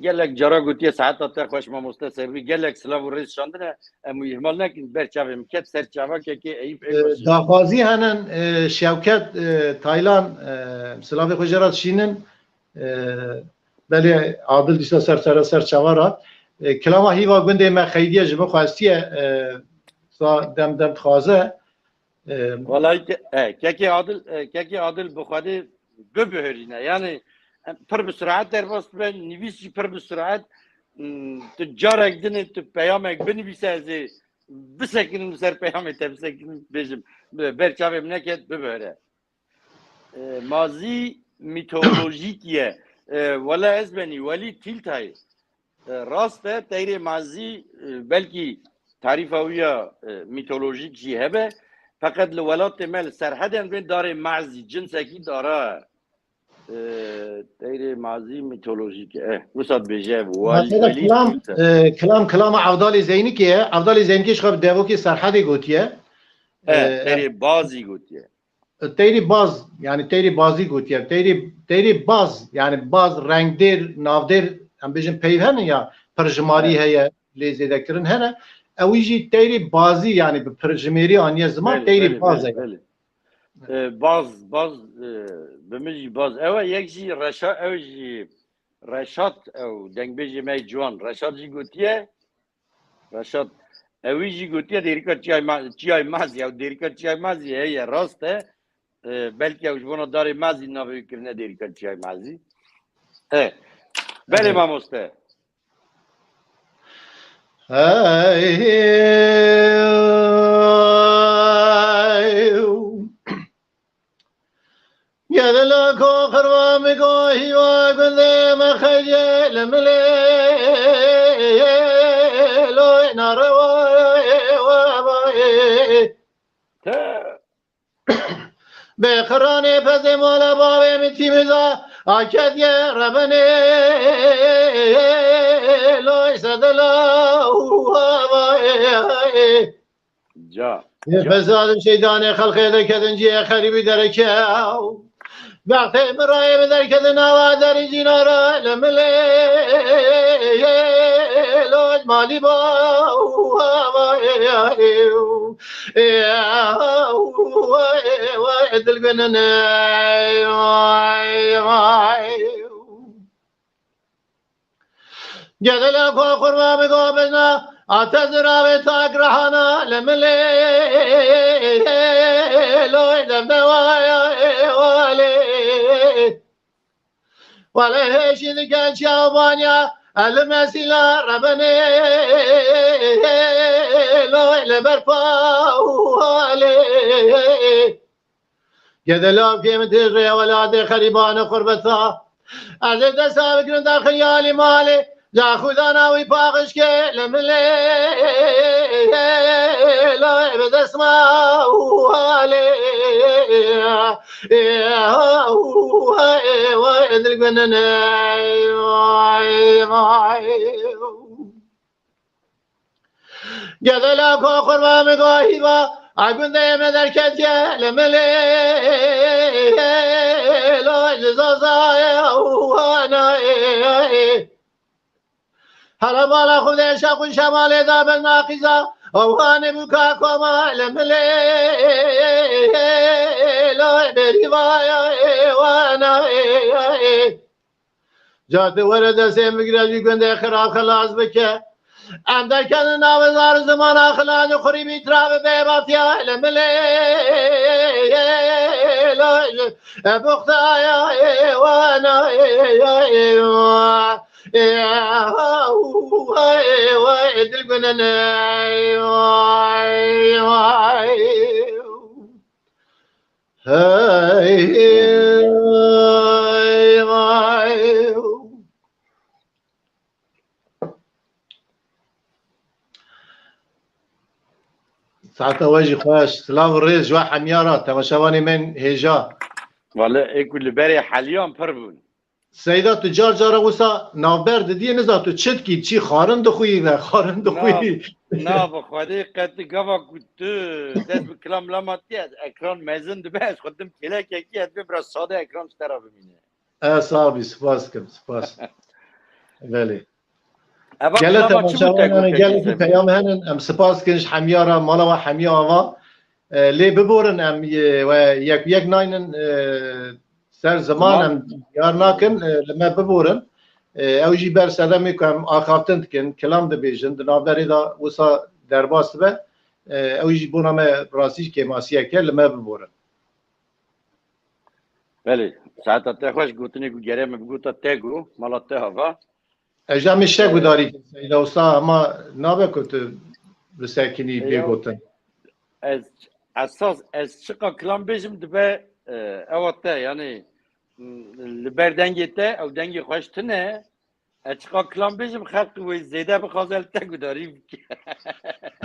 gelek cara gotiye, saeta te xweş mamoste Serwî, gelek silav û rêz şandine, em wî îhmal nekin, ber çavê min ket, ser çava kekê Eyûb Êlbaşî. E, daxwazî henin, e, Şewket, e, Taylan, e, silavê xwe jê re dişînin, e, belê Adil dîsa ser, ser, ser çava re. E, kilama hîva gundê me xeydiye ji min xwestiye, e, sa dem, dem dixwaze. E, Welay ke-, e, kekê Adil, e, kekê Adil bi Xwedê bibihurîne. Yani, em, pir bi suraet derbas dibe, nivîs jî pir bi suraet. Hmm, tu carek dinê tu peyamek binivîse, ez ê bisekinim li ser peyamê te bisekinim, bêjim, bi-, ber çavê min neket, bibihure. E, mazî mîtolojîk ye. E, wela ez benî, Welî Tîltay. E, rast e, teyrê mazî, e, belkî tarîfa wî ya, e, mîtolojîk jî hebe. Feqet li welatê me, li Serhedê, em bên darê mezî, cinsekî dara. E, teyrê mazî mîtolojîk e. Eh, wisa dibêje, wal-, Mesela welî kilam, e, kilam, kilama Evdalê Zeynikê ye. Evdalê Zeynikê ji xwe bi devokê Serhedê gotiye. E, e, teyrê bazî gotiye. Teyrî baz, yani teyrî bazî gotiye. Teyrî, teyrî baz, yani baz, rengdêr, navdêr, em bêjin peyv hene ya, pirjimarî heye, lê zêdekirin hene. Ewî jî teyrî bazî, yani bi pirjimêrî aniye ziman, Belê, teyrî belê, baz belê, heye. belê. E, baz, baz, e, bi min jî baz. Ew e, yek jî Reşa-, ew jî Reşat, ew dengbêjê me yê ciwan. Reşat jî gotiye, Reşat, ewî jî gotiye Dêrika Çiyay Ma-, Çiyay Mazî, ew Dêrika Çiyay Mazî heye, rast e. E, belkî ew ji bona darê Mazî navê wî kirine Dêrika Çiyay Mazî. E, belê Evet. mamoste. Hey, Gedela ko xirva mi go hîva gundê me xeyê li milê loy narewa wa va. Te. Bê xiranê pezê mala bavê min tîmiza akediye rebenê loy sedela wa va. Ca. Yê ca. Fezadim şeytanê xelqê derketin cihê xerîbî derekew. Wextê min rayê min derketin nava derî cînara li milê loj malî ba. Dilgwinine. Gedela xwe xurma bigobizna, ate ziravê tak rehana li milê loy devdewaya ê walê. Wele hêşî dike çiya banya, elim esîla rebenê loy li ber pa walê. Gedela kêm têj rê welatê xerîbane xurbeta. Ez ê desta bigirim daxil yalî malê. La xudana wî paxişkê li milê. La bi destma walê. Dilgunine. Vay, vay. Gedela ko xurma mi go hîva, a gundê me derketiye li milê lo ji zazayê wana. Hele bala xwe de şeq û şemalê da bin naqîza, ew hanê bûka koma li milê lo berîvaya wana. Ca tu were destê min bigire, ji gundê xirab xilas bike. Em derketin navê zar û zimana xilaz û xurîbî tira bi bêbatiya li milê loj buxtaya êwana. Dilgunine. Hey, hey, vay. Saeta we jî xweş. Silav û rêz ji we hemiyara, temaşevanê min hêja. Wele ê ku li berê heliyan pir bûn. Seyda, tu car cara wisa navber didiyê, niza tu çi dikî, çi xwarin dixwî ve, xwarin dixwî. Na, na, bi Xwedê qet gava ku tu dest bi kilam lama tî, ez ekran mezin dibe, ez xwe dim kêlekekî, ez bê biraz sade ekran ji te re bimîne. E, sax bî, spas kim, spas. Belê. Eva Gelek kilama çi bû te temaşevan, got, gelekî peyam henin, em spas kin ji hemiya re, mala we hemiya ava. E, lê biborin em, e, we yek yek naynin, e, ser ziman, em diyar nakin, e, li me biborin. E, ew jî ber sedemê ku em axaftin dikin, kilam dibêjin, di navberê de wisa derbas dibe, e, ew jî bona me rastî jî kêmasiyek e, li me biborin. Belê, saeta te xweş, gotinê ku gere min bigota te got, mala te ava. Ez jî em ê şe gudarî kin, Seyda Usta, hema nabe ku tu bisekinî bê gotin. Ez esas, ez çiqa kilam bêjim dibe, e, ewa te, yani, m, li ber dengê te, ew dengê xweş tune, ez çiqa kilam bêjim, xelk wê zêde bixwaze li te gudarî bike.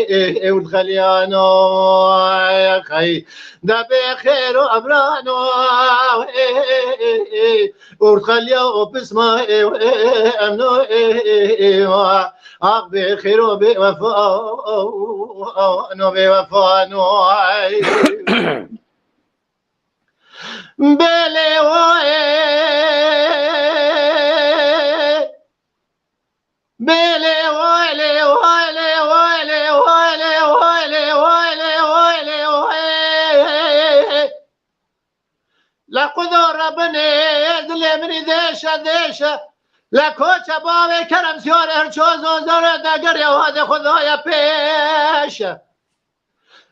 ê ê ê û xeliyano, xey de bê xêr û emrano, ê Urxeliya o pisma ê, ê, ê, em no, ê, ê, ê, wa. Ax bê xêro bê wefa, no bê wefa, no, ay. Belê o, ê. Belê o, lê o, lê o, lê o, lê o, lê o, lê o, lê o, lê o, ê. Le Xudo Rebinê, dilê min î dêşe, dêşe. Le koçe bavê kerem siyarê her ço zozore de gerê hade Xudoya pêşe.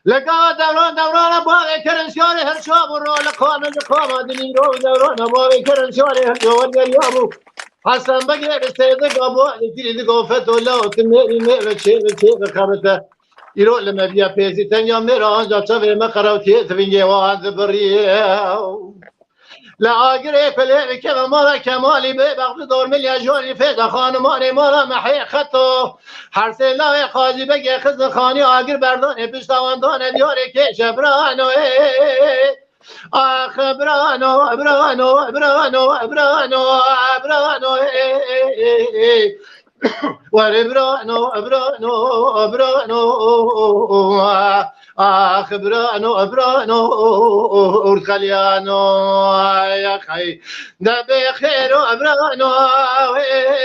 Le gava dewran dewrana bavê kerem siyarê her ço bû ro. Le qame li qama dilî ro dewrana bavê kerem siyarê her ço wer geriya bû. Hesen Begê bi sêdik abo, dikirî di gofet o la, o ti mêrî mêr ve çê ve çê ve xebite. Îro li me biya pêzî tenya mêra anca çavê me qerawtiyê tivingê wan dibirî. Le agirê kulê bikeve mala Kemalî bê bextî dormilya jorî fêda xanimanê mala me hê xeto. Her sê lawê qazî begê xizin xanî agir berdanê pişta wan dane diyarê kêşe birano ê. Ax, birano, birano, birano, birano, birano, ê, ê, ê, ê. Were birano, birano, birano, ax, birano, birano, urxeliyano, ay, ay. De bê xêro, birano, ê,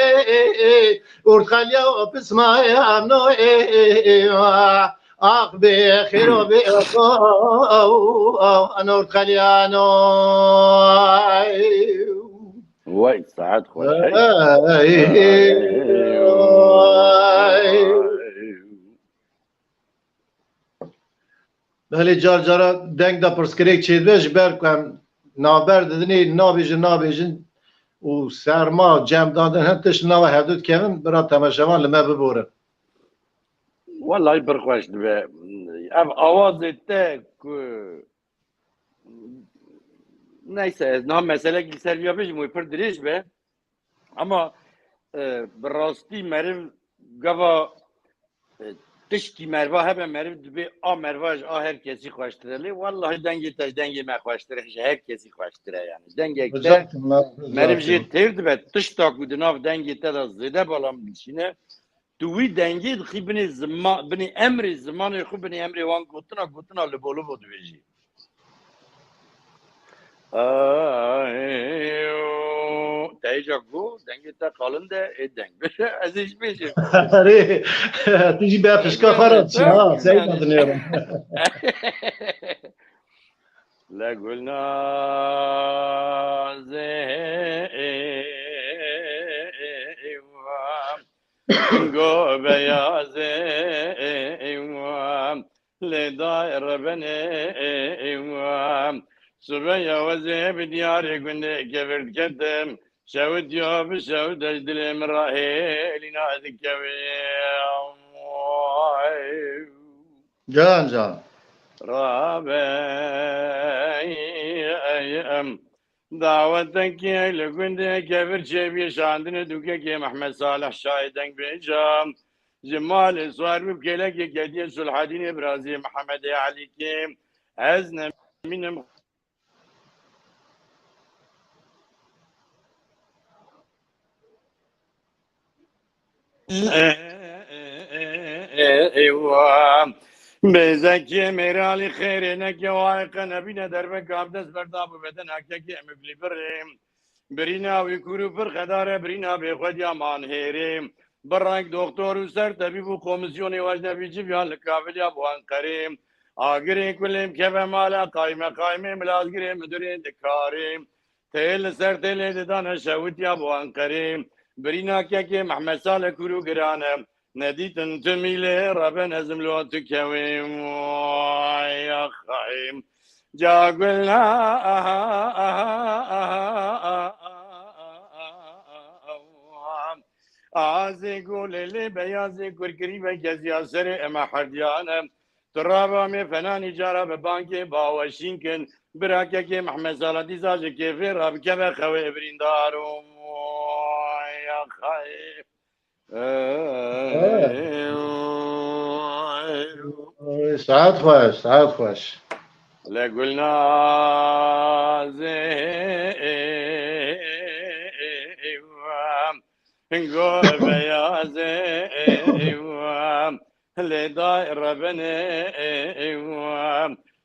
ê, ê, ê. Urxeliya o pisma, ê, amno, ê, ê, ê, a. Ax bê xêro bê, ax, ax, ax, ano Urxeliyano. Ay. Wey, saet xweş. Ay. Belê car cara deng de pirsgirêk çêdibe, ji ber ku em navber didinê, nabêjin, nabêjin û serma cem dadin, hin tişt nava hevdu dikevin, bira temaşevan li me biborin. Wellahî pir xweş dibe. Ev awazê te ku, neyse, ez niha meselekî li ser viya bêjim, wê pir dirêj be. Ama, e, bi rastî meriv gava, e, tiştî merva hebe, meriv dibê a merva ji a her kesî xweştir e. Lê wellahî dengê te ji dengê me xweştir e, ji her kesî xweştir e yani. Ji dengek te meriv jê têr dibe, tişta ku di nav dengê te de zêde bela min dişîne. Tu wî dengê dixî binê zima-, binê emrê zimanê xwe, binê emrê wan gotina, gotina li bo li bo dibêjî. Ay, te hêja ku dengê te qalin de, ê deng bêje, ez ê jî bêjim. Erê, tu jî bê pişka xwe re diçî, ha, seyda dinêrim. Le Gulnazê, go beyazê, lê dayê rebenê, sibeya wezê bi diyarê gundê kevir diketim, şewit ya bi şewit ez dilê min ra hêlîna dikevê. Can, can. Rabey, dawetekê li gundê kevir çêbî şandinê dûkekê Mehmed Salih Şahê dengbêja. Ji malê Suher bû kêlekê kediyê Sulhedînê birazî Mehemedê Elîkê. Ez nemînim. Eywa. Bêzekiyê mêralî xêrê neke, wayê qe nebîne dervek abdest berdabû bedena kekê emiflî birê. Birîna wî kûr û pir xedar e, birîna bêxwediya man hêrê. Birek doktor û ser tebîb û komîsyonê wecnebî civiya li kaviliya bo Enqerê. Agirê kulê bikeve mala qaymeqaymê, milazgirê midirê dikarê. Tê li ser têlê didane şewitiya bo Enqerê. Birîna kekê Mehmed Salih kûr û giran e. Nedîtin tu mîlê reben ez li tu kewê. Ay axay. Ca gulna, aha, aha, aha, aha, aha, aha. Azê gulê lê beyazê kurkirî ve keziya serê ema herdiyane. Tu rava me fenanî cara bi bankê baweşîn kin. Bira kekê Mehmed Sala dîsa ji kêfê rabikeve xewê birîndar û ya xayê. Ey, saet xweş, saet xweş. Li Gulnazê got beyazê lê day rebenê.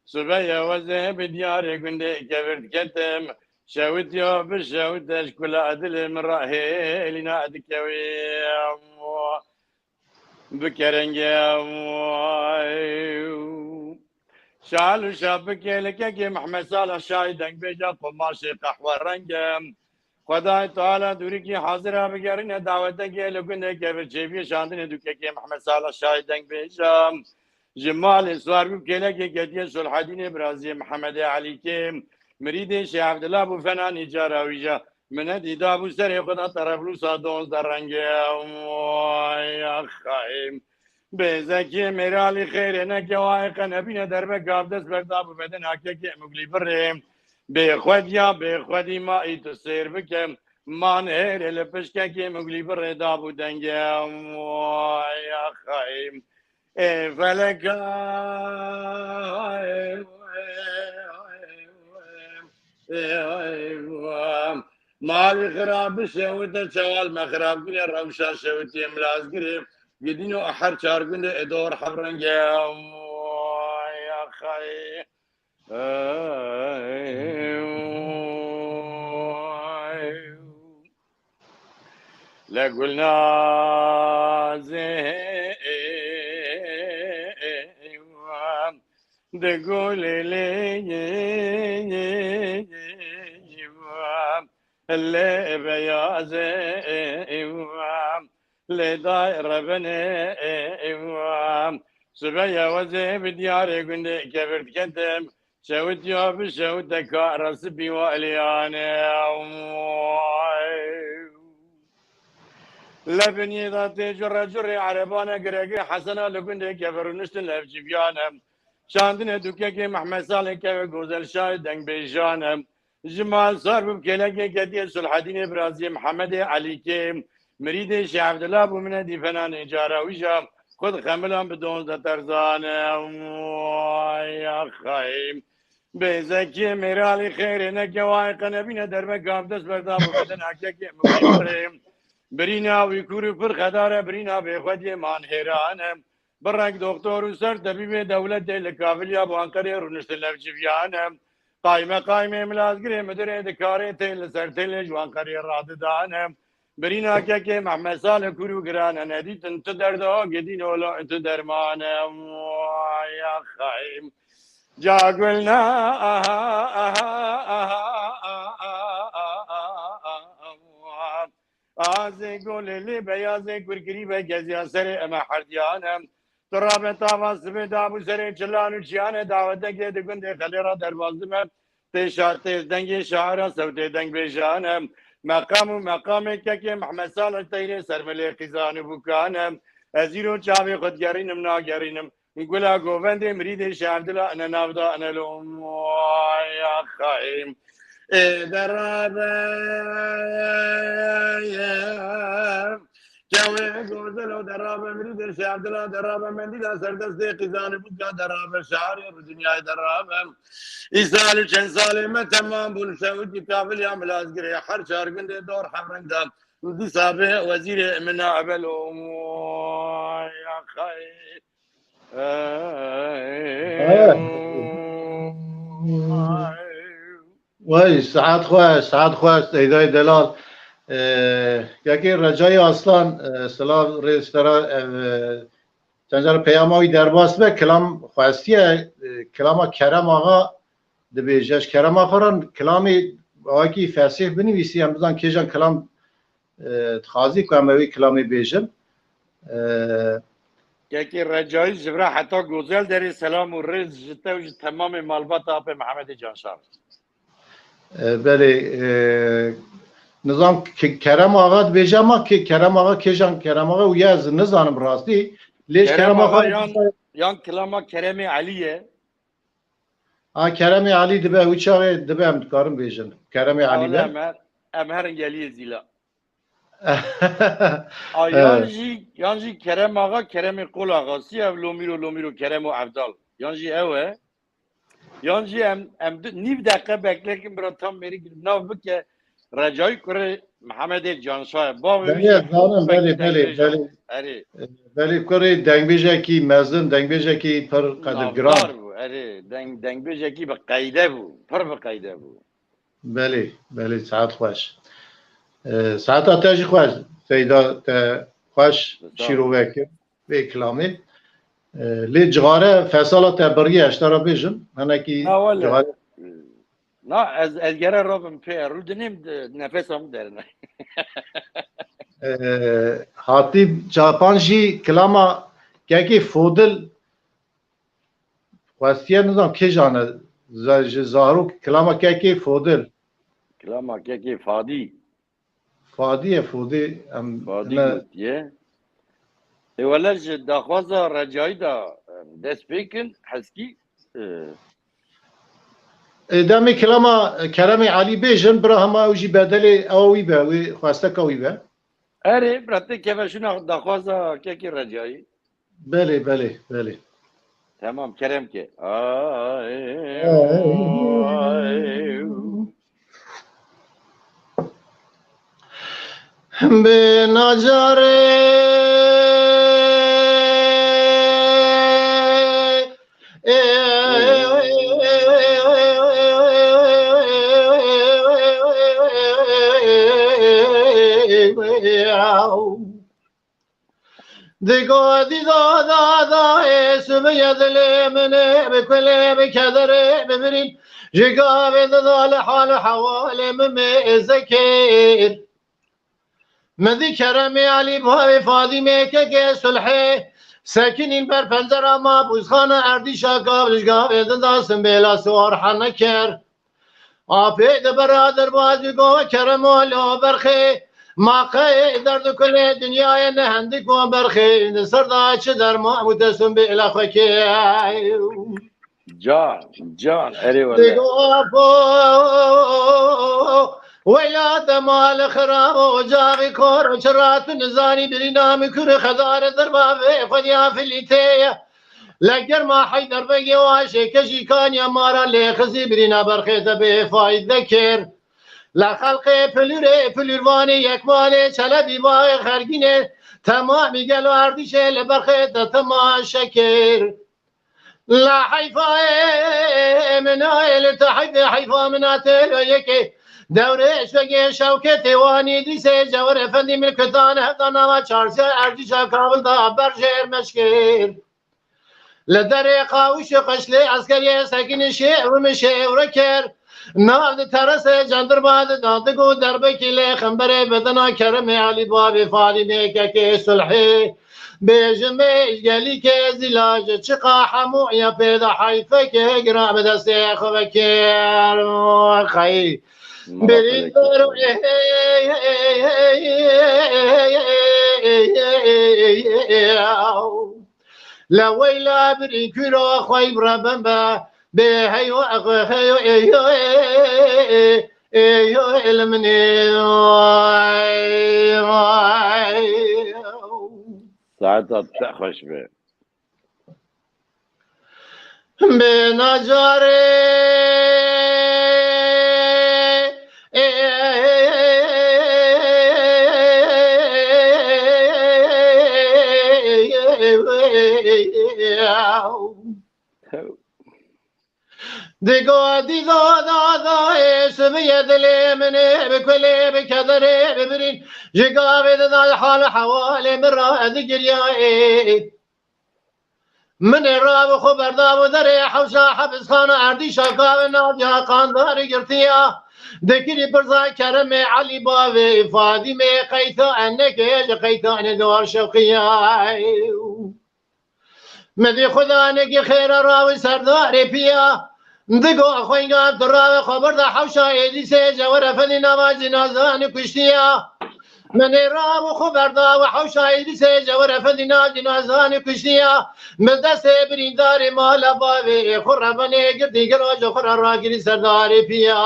Sibeye wezê bi diyarê gundê kevir diketim. Şewitiya bi şewite ji kula dilê min re hêlîna dikewî. Bi kerengê şal û şapikê li kekê Mehmed Salih Şahî dengbêja qomaşê qehwe reng e. Xwedayê Teala dûrikî hazira bigerîne dawetekê li gundê kevir çêbiyê şandinê dûkekê Mehmed Salih Şahî dengbêja. Ji malê Suwarbû kêlekê ketiye Sulhedînê biraziyê Mihemedê Elîkê. Mirîdê Şêx Evdila bû fena nîcara wî ja. Minetî dabû serê xwe da Tereblûsa donzdeh rengê. Ay axayê. Bêzekiyê mêralî xêrê neke wayê qe nebîne derbe gav dest berda bû bedena kekê Muglî birê. Bêxwediya bêxwedî ma î tu sêr bike. Man hêrê li pişkekê Muglî birê dabû denge. Ay axayê. Ê feleka. Malî xirab bi şewite çewal me xirab gire rewşa şewitiyê milazgirê. Gidîno her çar gundê ê dor hevrenge. Ay axayê. Li Gulnazê di gulê lê lê beyazê lê day rebenê. Sibeye wezê bi diyarê gundê kevir diketim. Şewitiya bi şewiteka resipî weliyane. Li binyê de tê cure curê erebane girege Hesena li gundê kevir rûniştin levciviyane. Şandinê dûkekê Mehmed Salê keve Gozel Şahê dengbêjane. Ji mal sar bû kêlekê ketiye Sulhedînê biraziyê Mihemedê Elîkê. Mirîdê Şêx Evdila bû mine dîfena nêcara wî ja xwe di xemilan bi donzdeh terzane. Ay axayê. Bêzekiyê mêralî xêrê neke wayê qe nebîne derbe gav dest berda bû bedena kekê Muglî birê. Birîna wî kûr û pir xedar e, birîna bêxwediyê man hêran e. Birek doktor û ser tebîbê dewletê li Kaviliya bi Anqerê rûniştin levciviyane. Qaymeqaymê milazgirê midirê dikarê tê li ser têlê ji Anqerê radidane. Birîna kekê Mehmed Salê kûr û girane nedîtin tu derda gidîn ola tu dermane. Ay axayê. Cagulna aha aha aha. Azê golê lê beyazê kurkirî be geziya serê eme herdiyane. Tu rabe tava sibê dabû serê çilan û çiyane dawetekê di gundê xelê ra derbaz dibe. Tê şa-, tê dengê şaira sewtê dengbêjane. Meqam û meqamê kekê Mehmed Salih Teyrê sermilê qîzan û bûkane. Ez îro çavê xwe digerînim nagerînim. Gula govendê mirîdê Şêx Evdila ene nav da ene lo. Ay axayê. Ê derabe. Kewê gozelo derabe mirîdê Şêx Evdila derabe mendîla serdestê qîzanê bûka derabe şarê bi dinyayê derabe. Îsal û çend salê me temam bûn şewitî kaviliya milazgirê her çar gundê dor hevreng da. Dîsa be wezîrê min a ebelo. Ay axayê. Wey, saet xweş, saet xweş, Seydayê delal. Ee, Kekê Recayê Aslan, e, silav rêz te re, e, çend cara peyama wî derbas be, kilam xwestiye, e, kilama Kerem Axa dibêje. Ji Kerem Axa re kilamê awakî fesîh binivîsî, em bizan kêjan kilam e, dixwazî ku em ew ê kilamê bêjin. E, Kekê Recayî ji vira heta Gozel derê selam û rêz ji te û ji temamê malbata Apê Mehemedê Canşar. E, belê, e, nizam Ke-, Kerem Axa dibêje, ama kê Kerem Axa, kêjan Kerem Axa û ya ez nizanim rastî. Lê ji Kerem Axa yan, yan kilama Keremê Elî ye. A, Keremê Elî dibe, wî çaxê dibe em dikarin bêjin. Keremê Elî be. Em her, em her geliyê zîla. A, yan jî, yan jî Kerem Axa, Keremê Qol Axasî, ev Lomîro, Lomîro Keremo Evdal. Yan jî ew e. Yan jî em, em du, nîv deqe beklekin bira tam mêrik nav bike. Recayî kurê Mihemedê Canşa ye. Bavê wî Belê, jî ez zanim, pekî belê, belê, dengbêj e. belê. Erê. Belê kurê dengbêjekî mezin, dengbêjekî pir qedirgiran. Navdar bû. Erê. Deng, dengbêjekî bi qeyde bû. Pir bi qeyde bû. Belê, belê, saet xweş. E, saeta te jî xweş, Seyda te xweş Sağ ol. şîrove kir vê kilamê. E, lê cixare fesala te biriye, ez te re bêjim. Hinekî Na wele. Cixare. Na ez, ez gere rabim pê rûdinêm de nefesa min derine. E, Hatîb Çapan jî kilama kekê Fodil xwestiye, nizam kê jane, za-, ji zarok kilama kekê Fodil. Kilama kekê Fadî. Fadî ye, Fodî, em Fadî ne- gotiye. E wele ji daxwaza Recayî de, em, dest pê kin, heskî, e, E, demê kilama Keremê Elî bêjin, bira hema ew jî bedelê ew wî be, wî xwesteka wî be. Erê, bira tê keve şuna daxwaza kekê Recayî. Belê, belê, belê. Tamam, kerem ke. Bi nacarê Digo dîdo da da ê sibiye dilê min ê bi kulê bi kederê bi birîn. Ji gavê dida li hal û hewalê min mêze kir. Min dî Keremê Elî bavê Fadîmê kekê Sulhê sekinîn ber pencera ma bûzxana erdîşa gav ji gavê dida simbêla siwar hene kir. Apê de bera derbazî go kerem û lo berxê. Ma qey derd û kulê dinyayê ne hendik û berxê. Di ser da çi derman û te simbêla xwe kê. Can, can, erê wele. Digo apo, weyla te mal xirab û ocaxî kor û çira tu nizanî birîna min kur xedare derbavê xwediya filîtê ye. Li germa Heyder Begê û Aşê Keşî Kaniya Mara lê xizî birîna berxê te bê fayde kir. Li xelqê pilûrê pilûrvanê yekmalê çelebî baxê xergînê temamî gelo erdîşê li berxê te temaşe kir. La heyfa ê min ayê li te heyfê heyfa min a tê lo yekê. Dewrê şegê şewketê wanî dîsê Cewher Efendî milketan hevda nava çarşiya erdîşa Kabil da ber jêr meşkir. Li derê qawişê qeşlê eskeriyê sekinî şêwr min şêwre kir. Nav di terese cendirma di dadig û derbekî lê xemberê bedena Keremê Elî Babê Fadîmê kekê Sulhê. Bêjim ê gelîkê zîlaje çiqa hemû ya pê de heyfekê gira bi destê xwe vekir. Xey. Birîndar û Leweyla birî kuro xwey bire bembe bê heyo heyo eyo eyo ilminê. Saeta te xweş be. Bi nacarê Digo dîdo da da ê sibiye dilê min ê bi kulê bi kederê bi birîn ji gavê dida hal hewalê min ra digiryayê. Min ê rabû xwe berdabû derê hewşa hebisxana erdîşa gavê nadiya qandarî girtiya. Dikirî pirsa Keremê Elî bavê Fadîmê qeyta enekê ji qeytanê dewar şewqiya. Min dî xudanekî xêra rawî serdarê piya. Digo xwenga tu rawê xwe birda hewşa êdîsê Cewher Efendî nava cinazanê kuştiya. Min ê rabû xwe berda û hewşa êdîsê Cewher Efendî nav cinazanê kuştiya. Min destê birîndarê mala bavê xwe rebenê girtî gelo ji xwe re rakirî serdarê piya.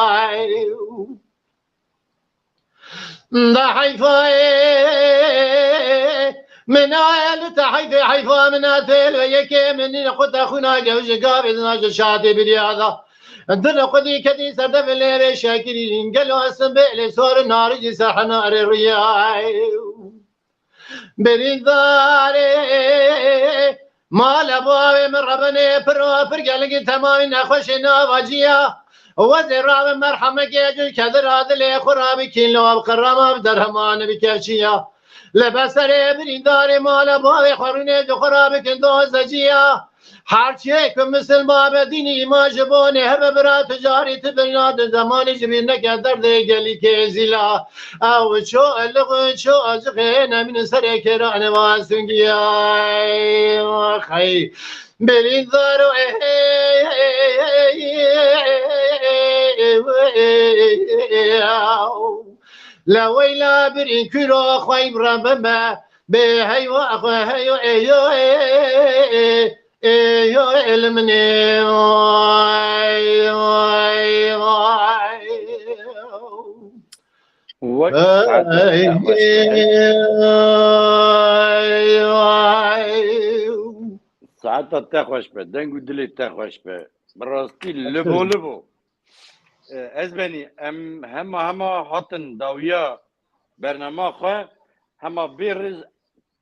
Da heyfa ê Min a li te heyfê heyfa min a têl ve yekê min nîne xwe te xwîna gewjê gavê dina ji şatê biriyada. Din xwedî kedî ser devê lêvê şekirî gelo esim bê lê sor narî jî ser henarê riyay. Birîndarê mala bavê min rebenê pir û pir gelekî temamî nexweşê navaciya. Wezê rabin merhemekê cil kedira dilê xwe rabikîn li wan qirama bi derheman bi kevçiya. Li beserê birîndarê mala bavê xwe rûnê ji xwe rabikin dozeciya. Her çiyê ku misilma be dînî îman ji bo nê hebe bira tu carî tu birna di zemanî ji bîr neke derdê gelî kêzîla. Ew ço elixu ço acixê nemînin serê kêranê va sungiyay. Xey. Belî zaro leweyla birîn kuro xwey bira bime. Bê heywa xwe heyo eyo ê. Ê yo ê li min ê. Ay, ay, ay. Wek saeta te xweş be. Ay, ay. Saeta te xweş be, deng û dilê te xweş be. Bi rastî libo libo. E, ez benî, em hema hema hatin dawiya bernama xwe, hema bê riz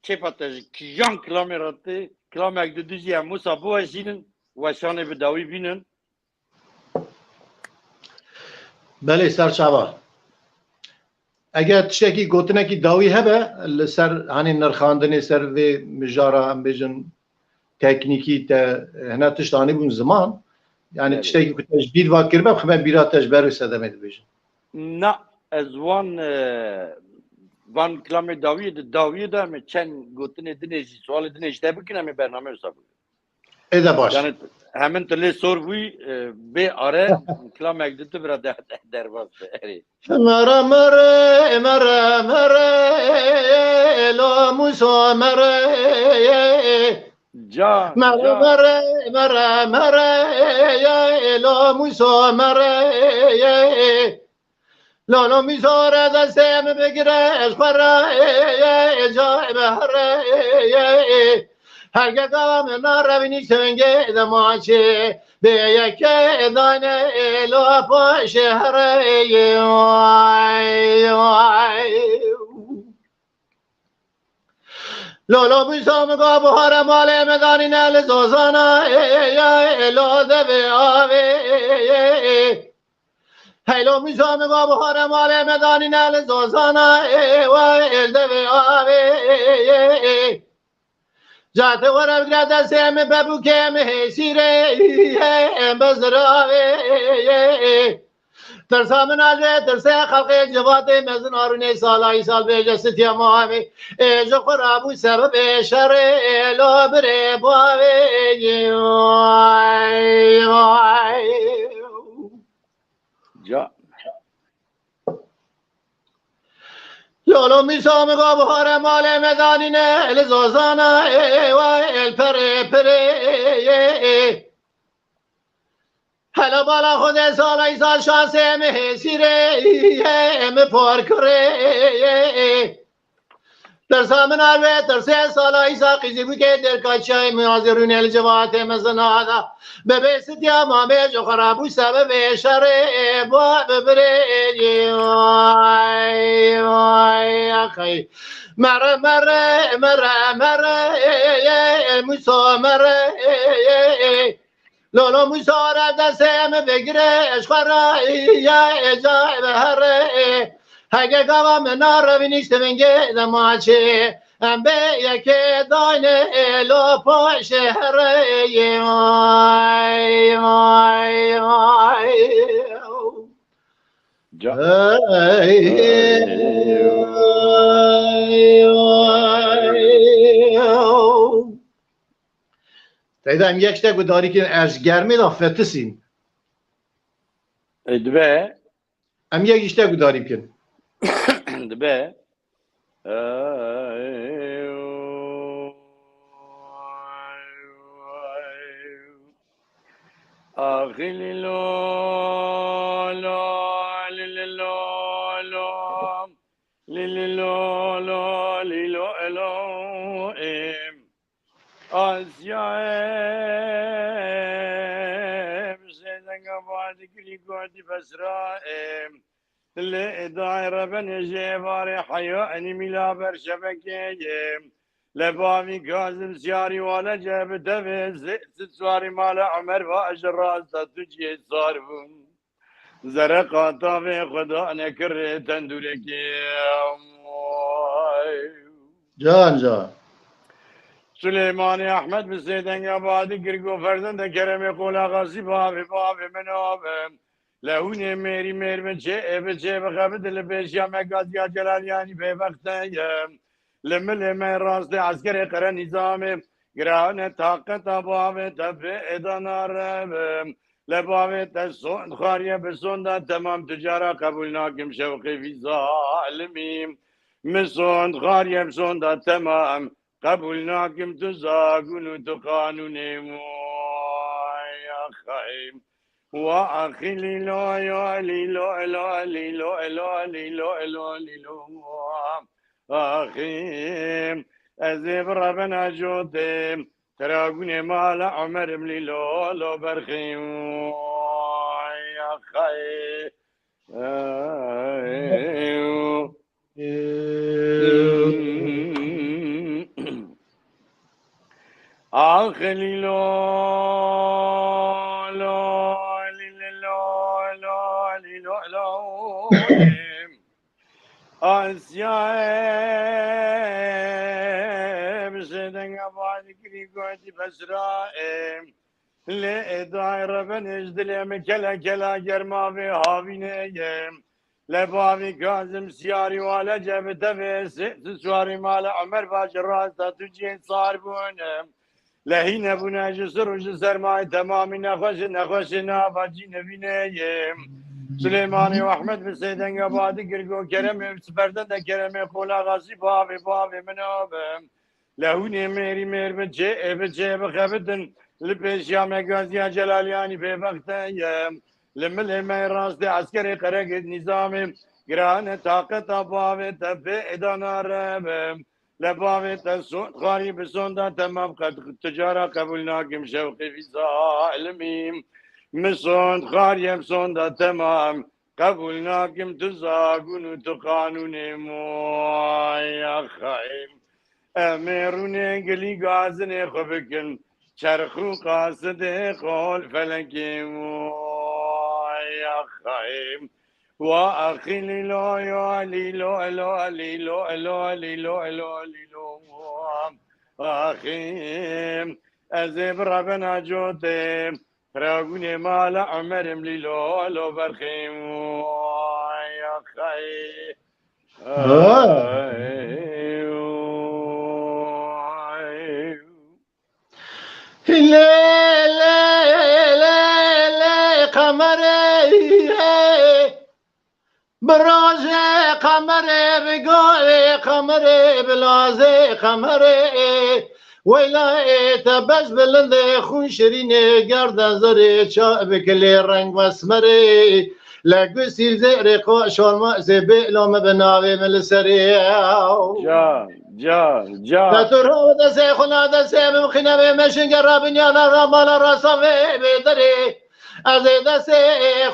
çêpa te ji kijan kilamê re tê, kilamek di du jî em wisa biweşînin, weşanê bi dawî bînin. Belê, ser çava. Eger tiştekî gotinekî dawî hebe, li ser, hanî nirxandinê ser vê mijara, em bêjin, teknîkî te hene tişt anîbûn ziman. Yani Belê. Tiştekî ku te ji bîr va kiribe, xime bîra te ji ber wê sedemê dibêjin. Na, ez wan, e, van kilamê dawiyê di dawiyê de me çend gotinê dinê jî, sualê dinê ji te bikin, em ê bername wisa bikin. Ê de baş. Yani hemin tu lê sor bûyî, e, bê are, kilamek di tu bira de, de, derbas be. Erê. Mere, mere, mere, mere, lo muso mere. Ca, Mere, ca. Mere, mere, mere, lo muso mere. Lolo mîzore destê min bigire, ez xwe re, ê, ê, ê, ca, ê, here, ê, ê, ê. Herge gava min narevînî sengê de maçê, bê yekê dane, ê, lo paşê here, ê, ay, ay. Lolo bîsa min ga buhare malê me danîne li zozana, ê, ê, ê, lo devê avê, ê, ê, ê. Heylo mîza min va buhare malê me danîne li zozana, ê, ê, wê, ê, devê avê, ê, ê, ê. Cate were bigre destê min bebûkê min hêsîrê, ê, ê, em bezir avê, ê, ê, ê. Tirsa min a lê tirsê xelqê civatê mezin arûnê sala îsal bêje sitiya mavê. Ê, ji xwe rabû sebebê şerê, ê, lo birê bavê, ê, ay, ay. Ca. Lolo mîsa min ga buhare malê me danîne, li zozana, ê, ê, wê, el perê, perê, ê, ê, ê. Hela bala Xwedê sala îsal şansê min hêsîrê, ê, ê, min parkirê, ê, ê, ê. Tirsa min a wê tirsê sala îsa qîzî bûkê dêrka çiyayê min a zêrûnê li civatê min zinada. Bibê sitiya mamê ji xwe rabû sebebê şerê bo bibirê. Ay, ay, axay. Mere, mere, mere, mere, ê, ê, ê, muso mere, ê, ê, ê. Lolo muzara destê min vegire, ez xwe re ya êca ve here. Hege gava min narevînîşte vengê de maçê. Em bê yekê dayne, lo paşê here. Ay, ay, ay. Ca- Ay, ay, ay. Teyda em yek ştek gudarî kirin, ez ji germê de fetisîm. E, dibe. Em yek ji ştek gudarî bikin. Dibe. Axî lîlo, lo, lî, lîlo, lo. Lî, lîlo, lo, lîlo, elo. Asyayê bi sêdenga badikirî gotî Besrayê. Lê edayê rebenê jê varê heya enî mîla ber şebekeyê. Lebavî Kazim siyarî wale ce bi devê zê si çarî mala Ömer va ji rasta tu ciyê sar bûm. Zere qatavê xwe dane kirê tendûrekê. Can can. Suleymanê Ehmed bi sê denga badî kir, got, Ferzendê keremê qola xasî bavê, bavê min ave. Lehûnê mêrî mêr bi çê, ê bi çê bixebit li pêşiya me gaziya Celaliyanî pêvexte ye. Li milê me rastê eskerê qere nîzamê girane taqeta bavê te pê êda nare. Le bavê te sond xariye bi sonda temam tu cara qebûl nakim şewqê vî zalimî. Min sond xariye bi sonda temam qebûl nakim tu zagûn û tu qanûnê. Wa axî lîlo yo lîlo elo lîlo elo lîlo elo lîlo. Axî ez ê bi rebena cotê. Teragûnê mala Omer im lîlo lo berxîm. Ay axay. Ay. Ax lîlo lo lîlo lo lîlo lo. Asyayê bi sê denga badikirî gotî Besrayê. Lê êdayê rebenê ji dilê min kele kela germa vê havînê ye. Le bavî Kazim siyarî wale ce bi devê sê tu çarî mala Omer va ji rasta tu cihê sar bûne. Lehî nebûne ji sir û ji sermayê temamî nexweşê nexweşê nava cî nevînê ye. Suleymanê û Ehmed bi sê denga badî kir, got, Keremê siferde de keremê qola xasî bavê bavê min abe. Lehûnê mêrî mêr bi çê ê bi çê bixebitin li pêşiya me gaziya Celaliyanî pêvexte ye. Li milê me rastê eskerê qeregê nîzamê girane taqeta bavê te pê êda nare be. Le bavê te sond xarî bi sonda temam qet tu cara qebûl nakim şewqê vî zalimî. Min sond xarî em sonda temam qebûl nakim tu zagûn û tu qanûnê. Moy axayê. Em ê rûnê gilî gazinê xwe bikin. Çerx û qasidê qol felekê. Moy axayê. Wa axî lîlo yo lîlo elo lîlo elo lîlo elo lîlo. Axî ez ê bi rebena cotê. Piragûnê mala Omer im lîlo lo berxîm. Ay axay. Ay. Lê lê lê lê Qemerê. Bi rojê Qemerê, bi goyê Qemerê, bi lazê Qemerê. Weyla ê te beş bilindê xûn şirînê, gerden zerê ça bi kilê reng wesmerê. Le gusîl zêrê xo şorma zê bê lame bi navê min li serê. Can, can, can. Te tu rawe destê xwe na destê min xîne vê meşin gera binyana ra mala rasa vê bê derê. Ez ê destê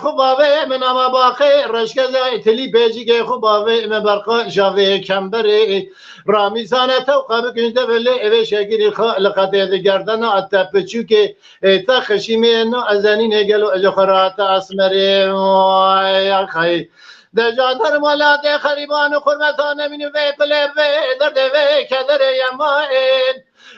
xwe bavê min ama baxê reşkezay tilî pêjikê xwe bavê min berqa şavê kemberê. Ramîzane tewqa bikin de vê lê evê şegirî xwe li qetê di gerdena te piçûkê. Ê te xişîmê no ezenînê gelo ji xwe rate esmerê. Ay, axay. De jandarma latê xerîban û xurmetan nemînî vê pilê vê derdê vê kederê yemayên.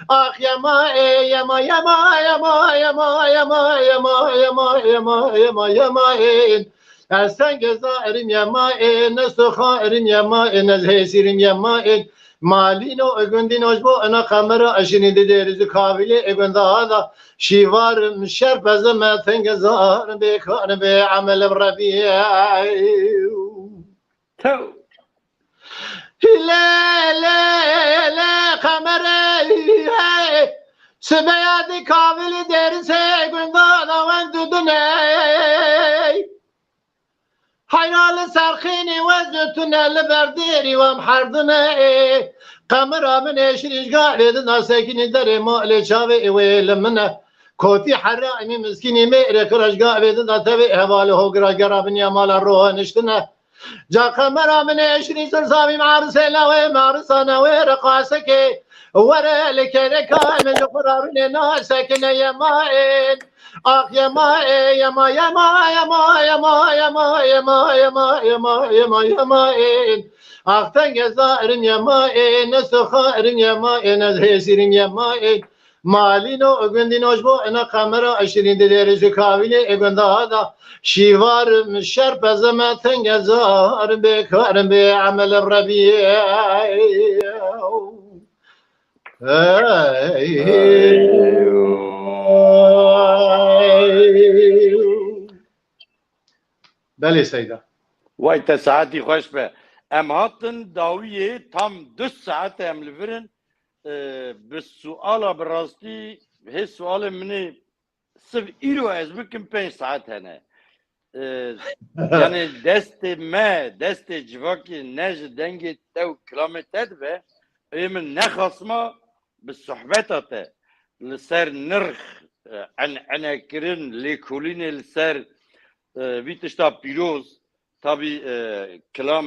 Ax yema ê yema yema yema yema yema yema yema yema yema yema ên. Ez tenge zarim yema ên, ez toxa erim yema ên, ez hêsirim yema ên. Malîno e gundîno ji bo ena qemera eşînî di dêriz û kavilê e gunda da şîvarim şerpezime tenge zarim bêkarim bê emelim rebî. Tew. Lê lê lê Qemerê. Sibeya di kavilî dêriz e gunda da wend û dunê. Heyra li serxînî wez û tune li ber dêrî wem herdine ê. Qemira min ê şirîn ji gavê din da sekinî derê malê çavê wê li min e. Kotî hera emî miskînî mêrê xira ji gavê din da tevê hevalê ho gira gera biniya mala rohaniştine. Ca qemera min ê şirîn ser savî marisê lewê marisa newê reqasekê. Were li kereka min ji xwe ra rûnê nasekine yema ên. Ax yema ê, yema, yema, yema, yema, yema, yema, yema, yema, yema, yema ên. Ax tenge zarim yema ê, ne soxarim yema ê, ne hêsirim yema ê. Malîno gundîno ji bo ena qemera şirîn di dêrê ji kavîlê ê gunda da. Şîvarim şer pezime tenge zarim bê karim bê emel rebî. Hey. Belê Seyda. Way te saetî xweş be. Em hatin dawiyê tam du saet em li vir in. Ee, bi suala bi rastî hê sualê min ê siv îro ez bikim pênc saet hene. Ee, yani destê me, destê civakê ne ji dengê te û kilamê te dibe. Ê min nexasma bi sohbeta te li ser nirx, e, en-, enekirin, lêkolînê li ser, e, vî tişta pîroz, tabî, e, kilam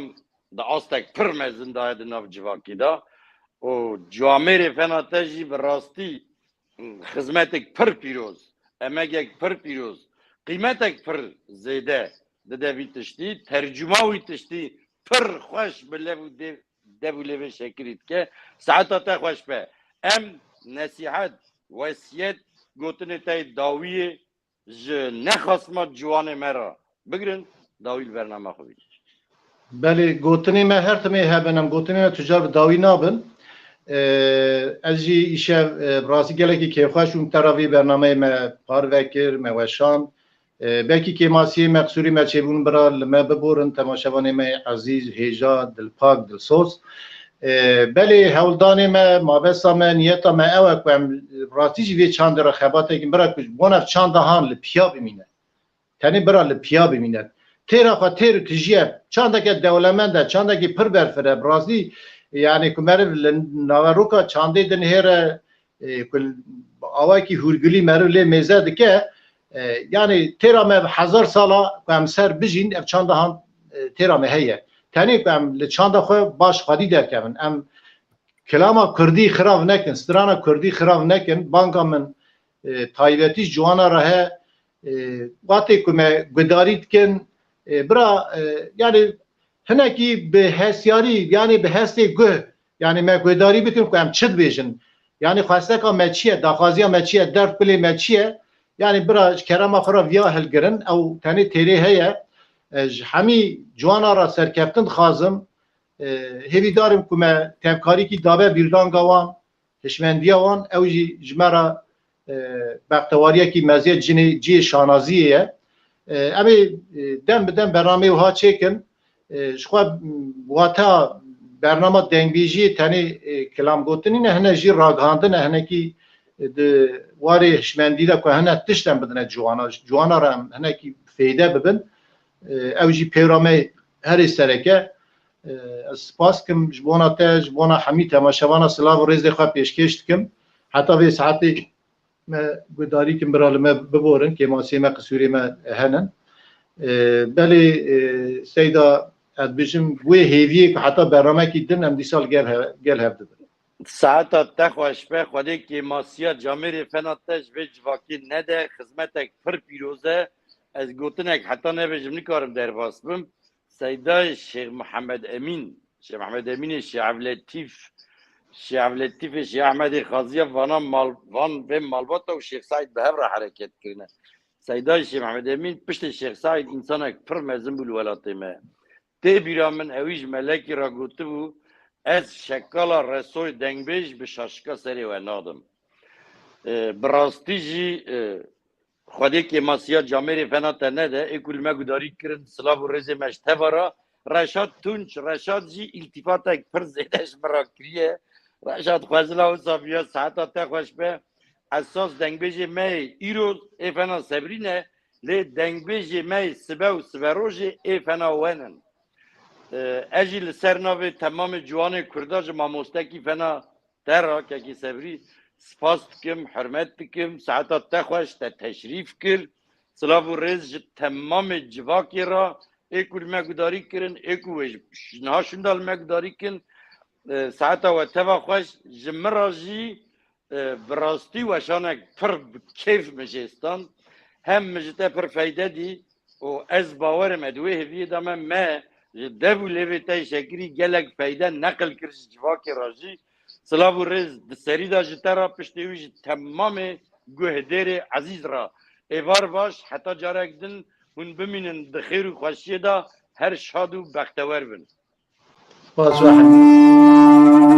di astek pir mezin daye di nav civakê de û camêrê fena te jî bi rastî xizmetek pir pîroz, emegek pir pîroz, qîmetek pir zêde dide vî tiştî, tercuma wî tiştî pir xweş bi lev û dev, dev û lêvê şekirî dike. Saeta te xweş be. Em nesîhet, wesiyet, gotinê te yê dawiyê ji nexasma ciwanê me re bigirin, dawî li bernama xwe bînin. Belê, gotinê me her timê hebin, em gotinê me tu car bi dawî nabin. Ee, ez jî îşev, e, bi rastî gelekî kêfxweş bûm te re vê bernameyê me parve kir, me weşand. E, belkî kêmasiyê me, qisûrê me çêbûn bira li me biborin, temaşevanê me yê ezîz, hêja, dilpak, dilsoz. E, belê hewldanê me, mabesta me, niyeta me ew e ku em rastî jî vê çandê re xebatekî bira ku ji bona çanda han li piya bimîne. Tenê bira li piya bimîne. Têra xwe têr û tijî ye. Çandeke dewlemend e, çandekî pir berfireh e. Bi rastî, yani ku meriv li naveroka çandê dinihêre, e, ku awakî hûrgulî meriv lê mêze dike, e, yani têra me bi hezar sala ku em ser bijîn, ev çanda han, e, têra me heye. Tenê ku em li çanda xwe baş xwedî derkevin. Em kilama kurdî xirav nekin, strana kurdî xirav nekin, banga min, e, taybetî ji wana re he, e, wextê ku me guhdarî dikin, e, bira, e, yani hinekî bi hestiyarî, yani bi hestê guh, yani me guhdarî bikin ku em çi dibêjin. Yani xwesteka me çi ye, daxwaziya me çi ye, derdpilê me çi ye? Yani bira ji kerema xwe re viya hilgirin, ew tenê têrê heye. E, ji hemî ciwana re serkeftin dixwazim. E, hêvîdar im ku me tevkarîkî dabe bîrdanga wan, hişmendiya wan, ew jî ji me re, e, bextewariyekî meziyet, cinê cihê şanaziyê ye. E, em ê, e, dem bi dem bernameyê wiha çêkin. E, ji xwe, m, wata bernama dengbêjiyê tenê, e, kilam gotinî ne, hine jî ragihandin e, hinekî, e, di warê hişmendî de ku hine tişt em bidine ciwana, ciwana re em hinekî feyde bibin. E, ew jî pêwra me herê sereke. E, ez spas kim ji bona te, ji bona hemî temaşevana silav û rêzê xwe pêşkêş dikim. Heta vê saetê me guhdarî kim bira li me biborin, kêmasiyê me, qisûrê me henin. E, belê, e, Seyda, ez dibêjim, wê hêviyê ku heta bernamekî din em dîsa li gel he-, gel hev dibin. Saeta te xweş be, Xwedê kêmasiya camêrê fena te ji vê civakê nede, xizmetek pir pîroz e. Ez gotinek heta nebêjim nikarim derbas bim. Seydayê Şêx Mihemed Emîn, Şêx Mihemed Emînê Şêx Evletîf, Şêx Evletîfê Şêx Ehmedê Xaziya vana mal, van vê malbata û Şêx Seîd bi hev re hereket kirine. Seydayê Şêx Mihemed Emîn piştê Şêx Seîd însanek pir mezin bû li welatê me. Tê bîra min ewî ji melekî re gotibû, ez şekala Resoyê dengbêj bi şaşika serê we nadim. E, bi rastî jî, e, Xwedê kêmasiya camêrê fena te nede, ê ku li me gudarî kirin, silav û rêzê me ji teva re. Reşad Tunç, Reşad jî îltîfatek pir zêde ji min re kiriye. Reşad Xwezila wisa viya saeta te xweş be. Esas dengbêjê me yê îro ê fena Sebrî ne, lê dengbêjê me yê sibe û siberojê ê fena we nin. E, ez jî li ser navê temamê ciwanê Kurda ji mamostekî fena te ra, kekî Sebrî, spas dikim, hurmet dikim. Saeta te xweş, te teşrîf kir. Silav û rêz ji temamê civakê ra, ê ku li me gudarî kirin, ê ku wê ji niha şûnda li me gudarî kin. E, saeta we teva xweş. Ji min ra jî, e, bi rastî weşanek pir bi kêf min jê stand. Hem min ji te pir feyde dî û ez bawer im, e, di wê hêviyê de me, me ji dev û lêvê te yê şekirî gelek feyde neqil kir ji civakê re jî. Silav û rêz di serî de ji te re, piştî wî ji temamê guhdêrê ezîz re. Êvar baş, heta carek din hûn bimînin di xêr û xweşiyê de, her şad û bextewer bin. Spas, Wahid.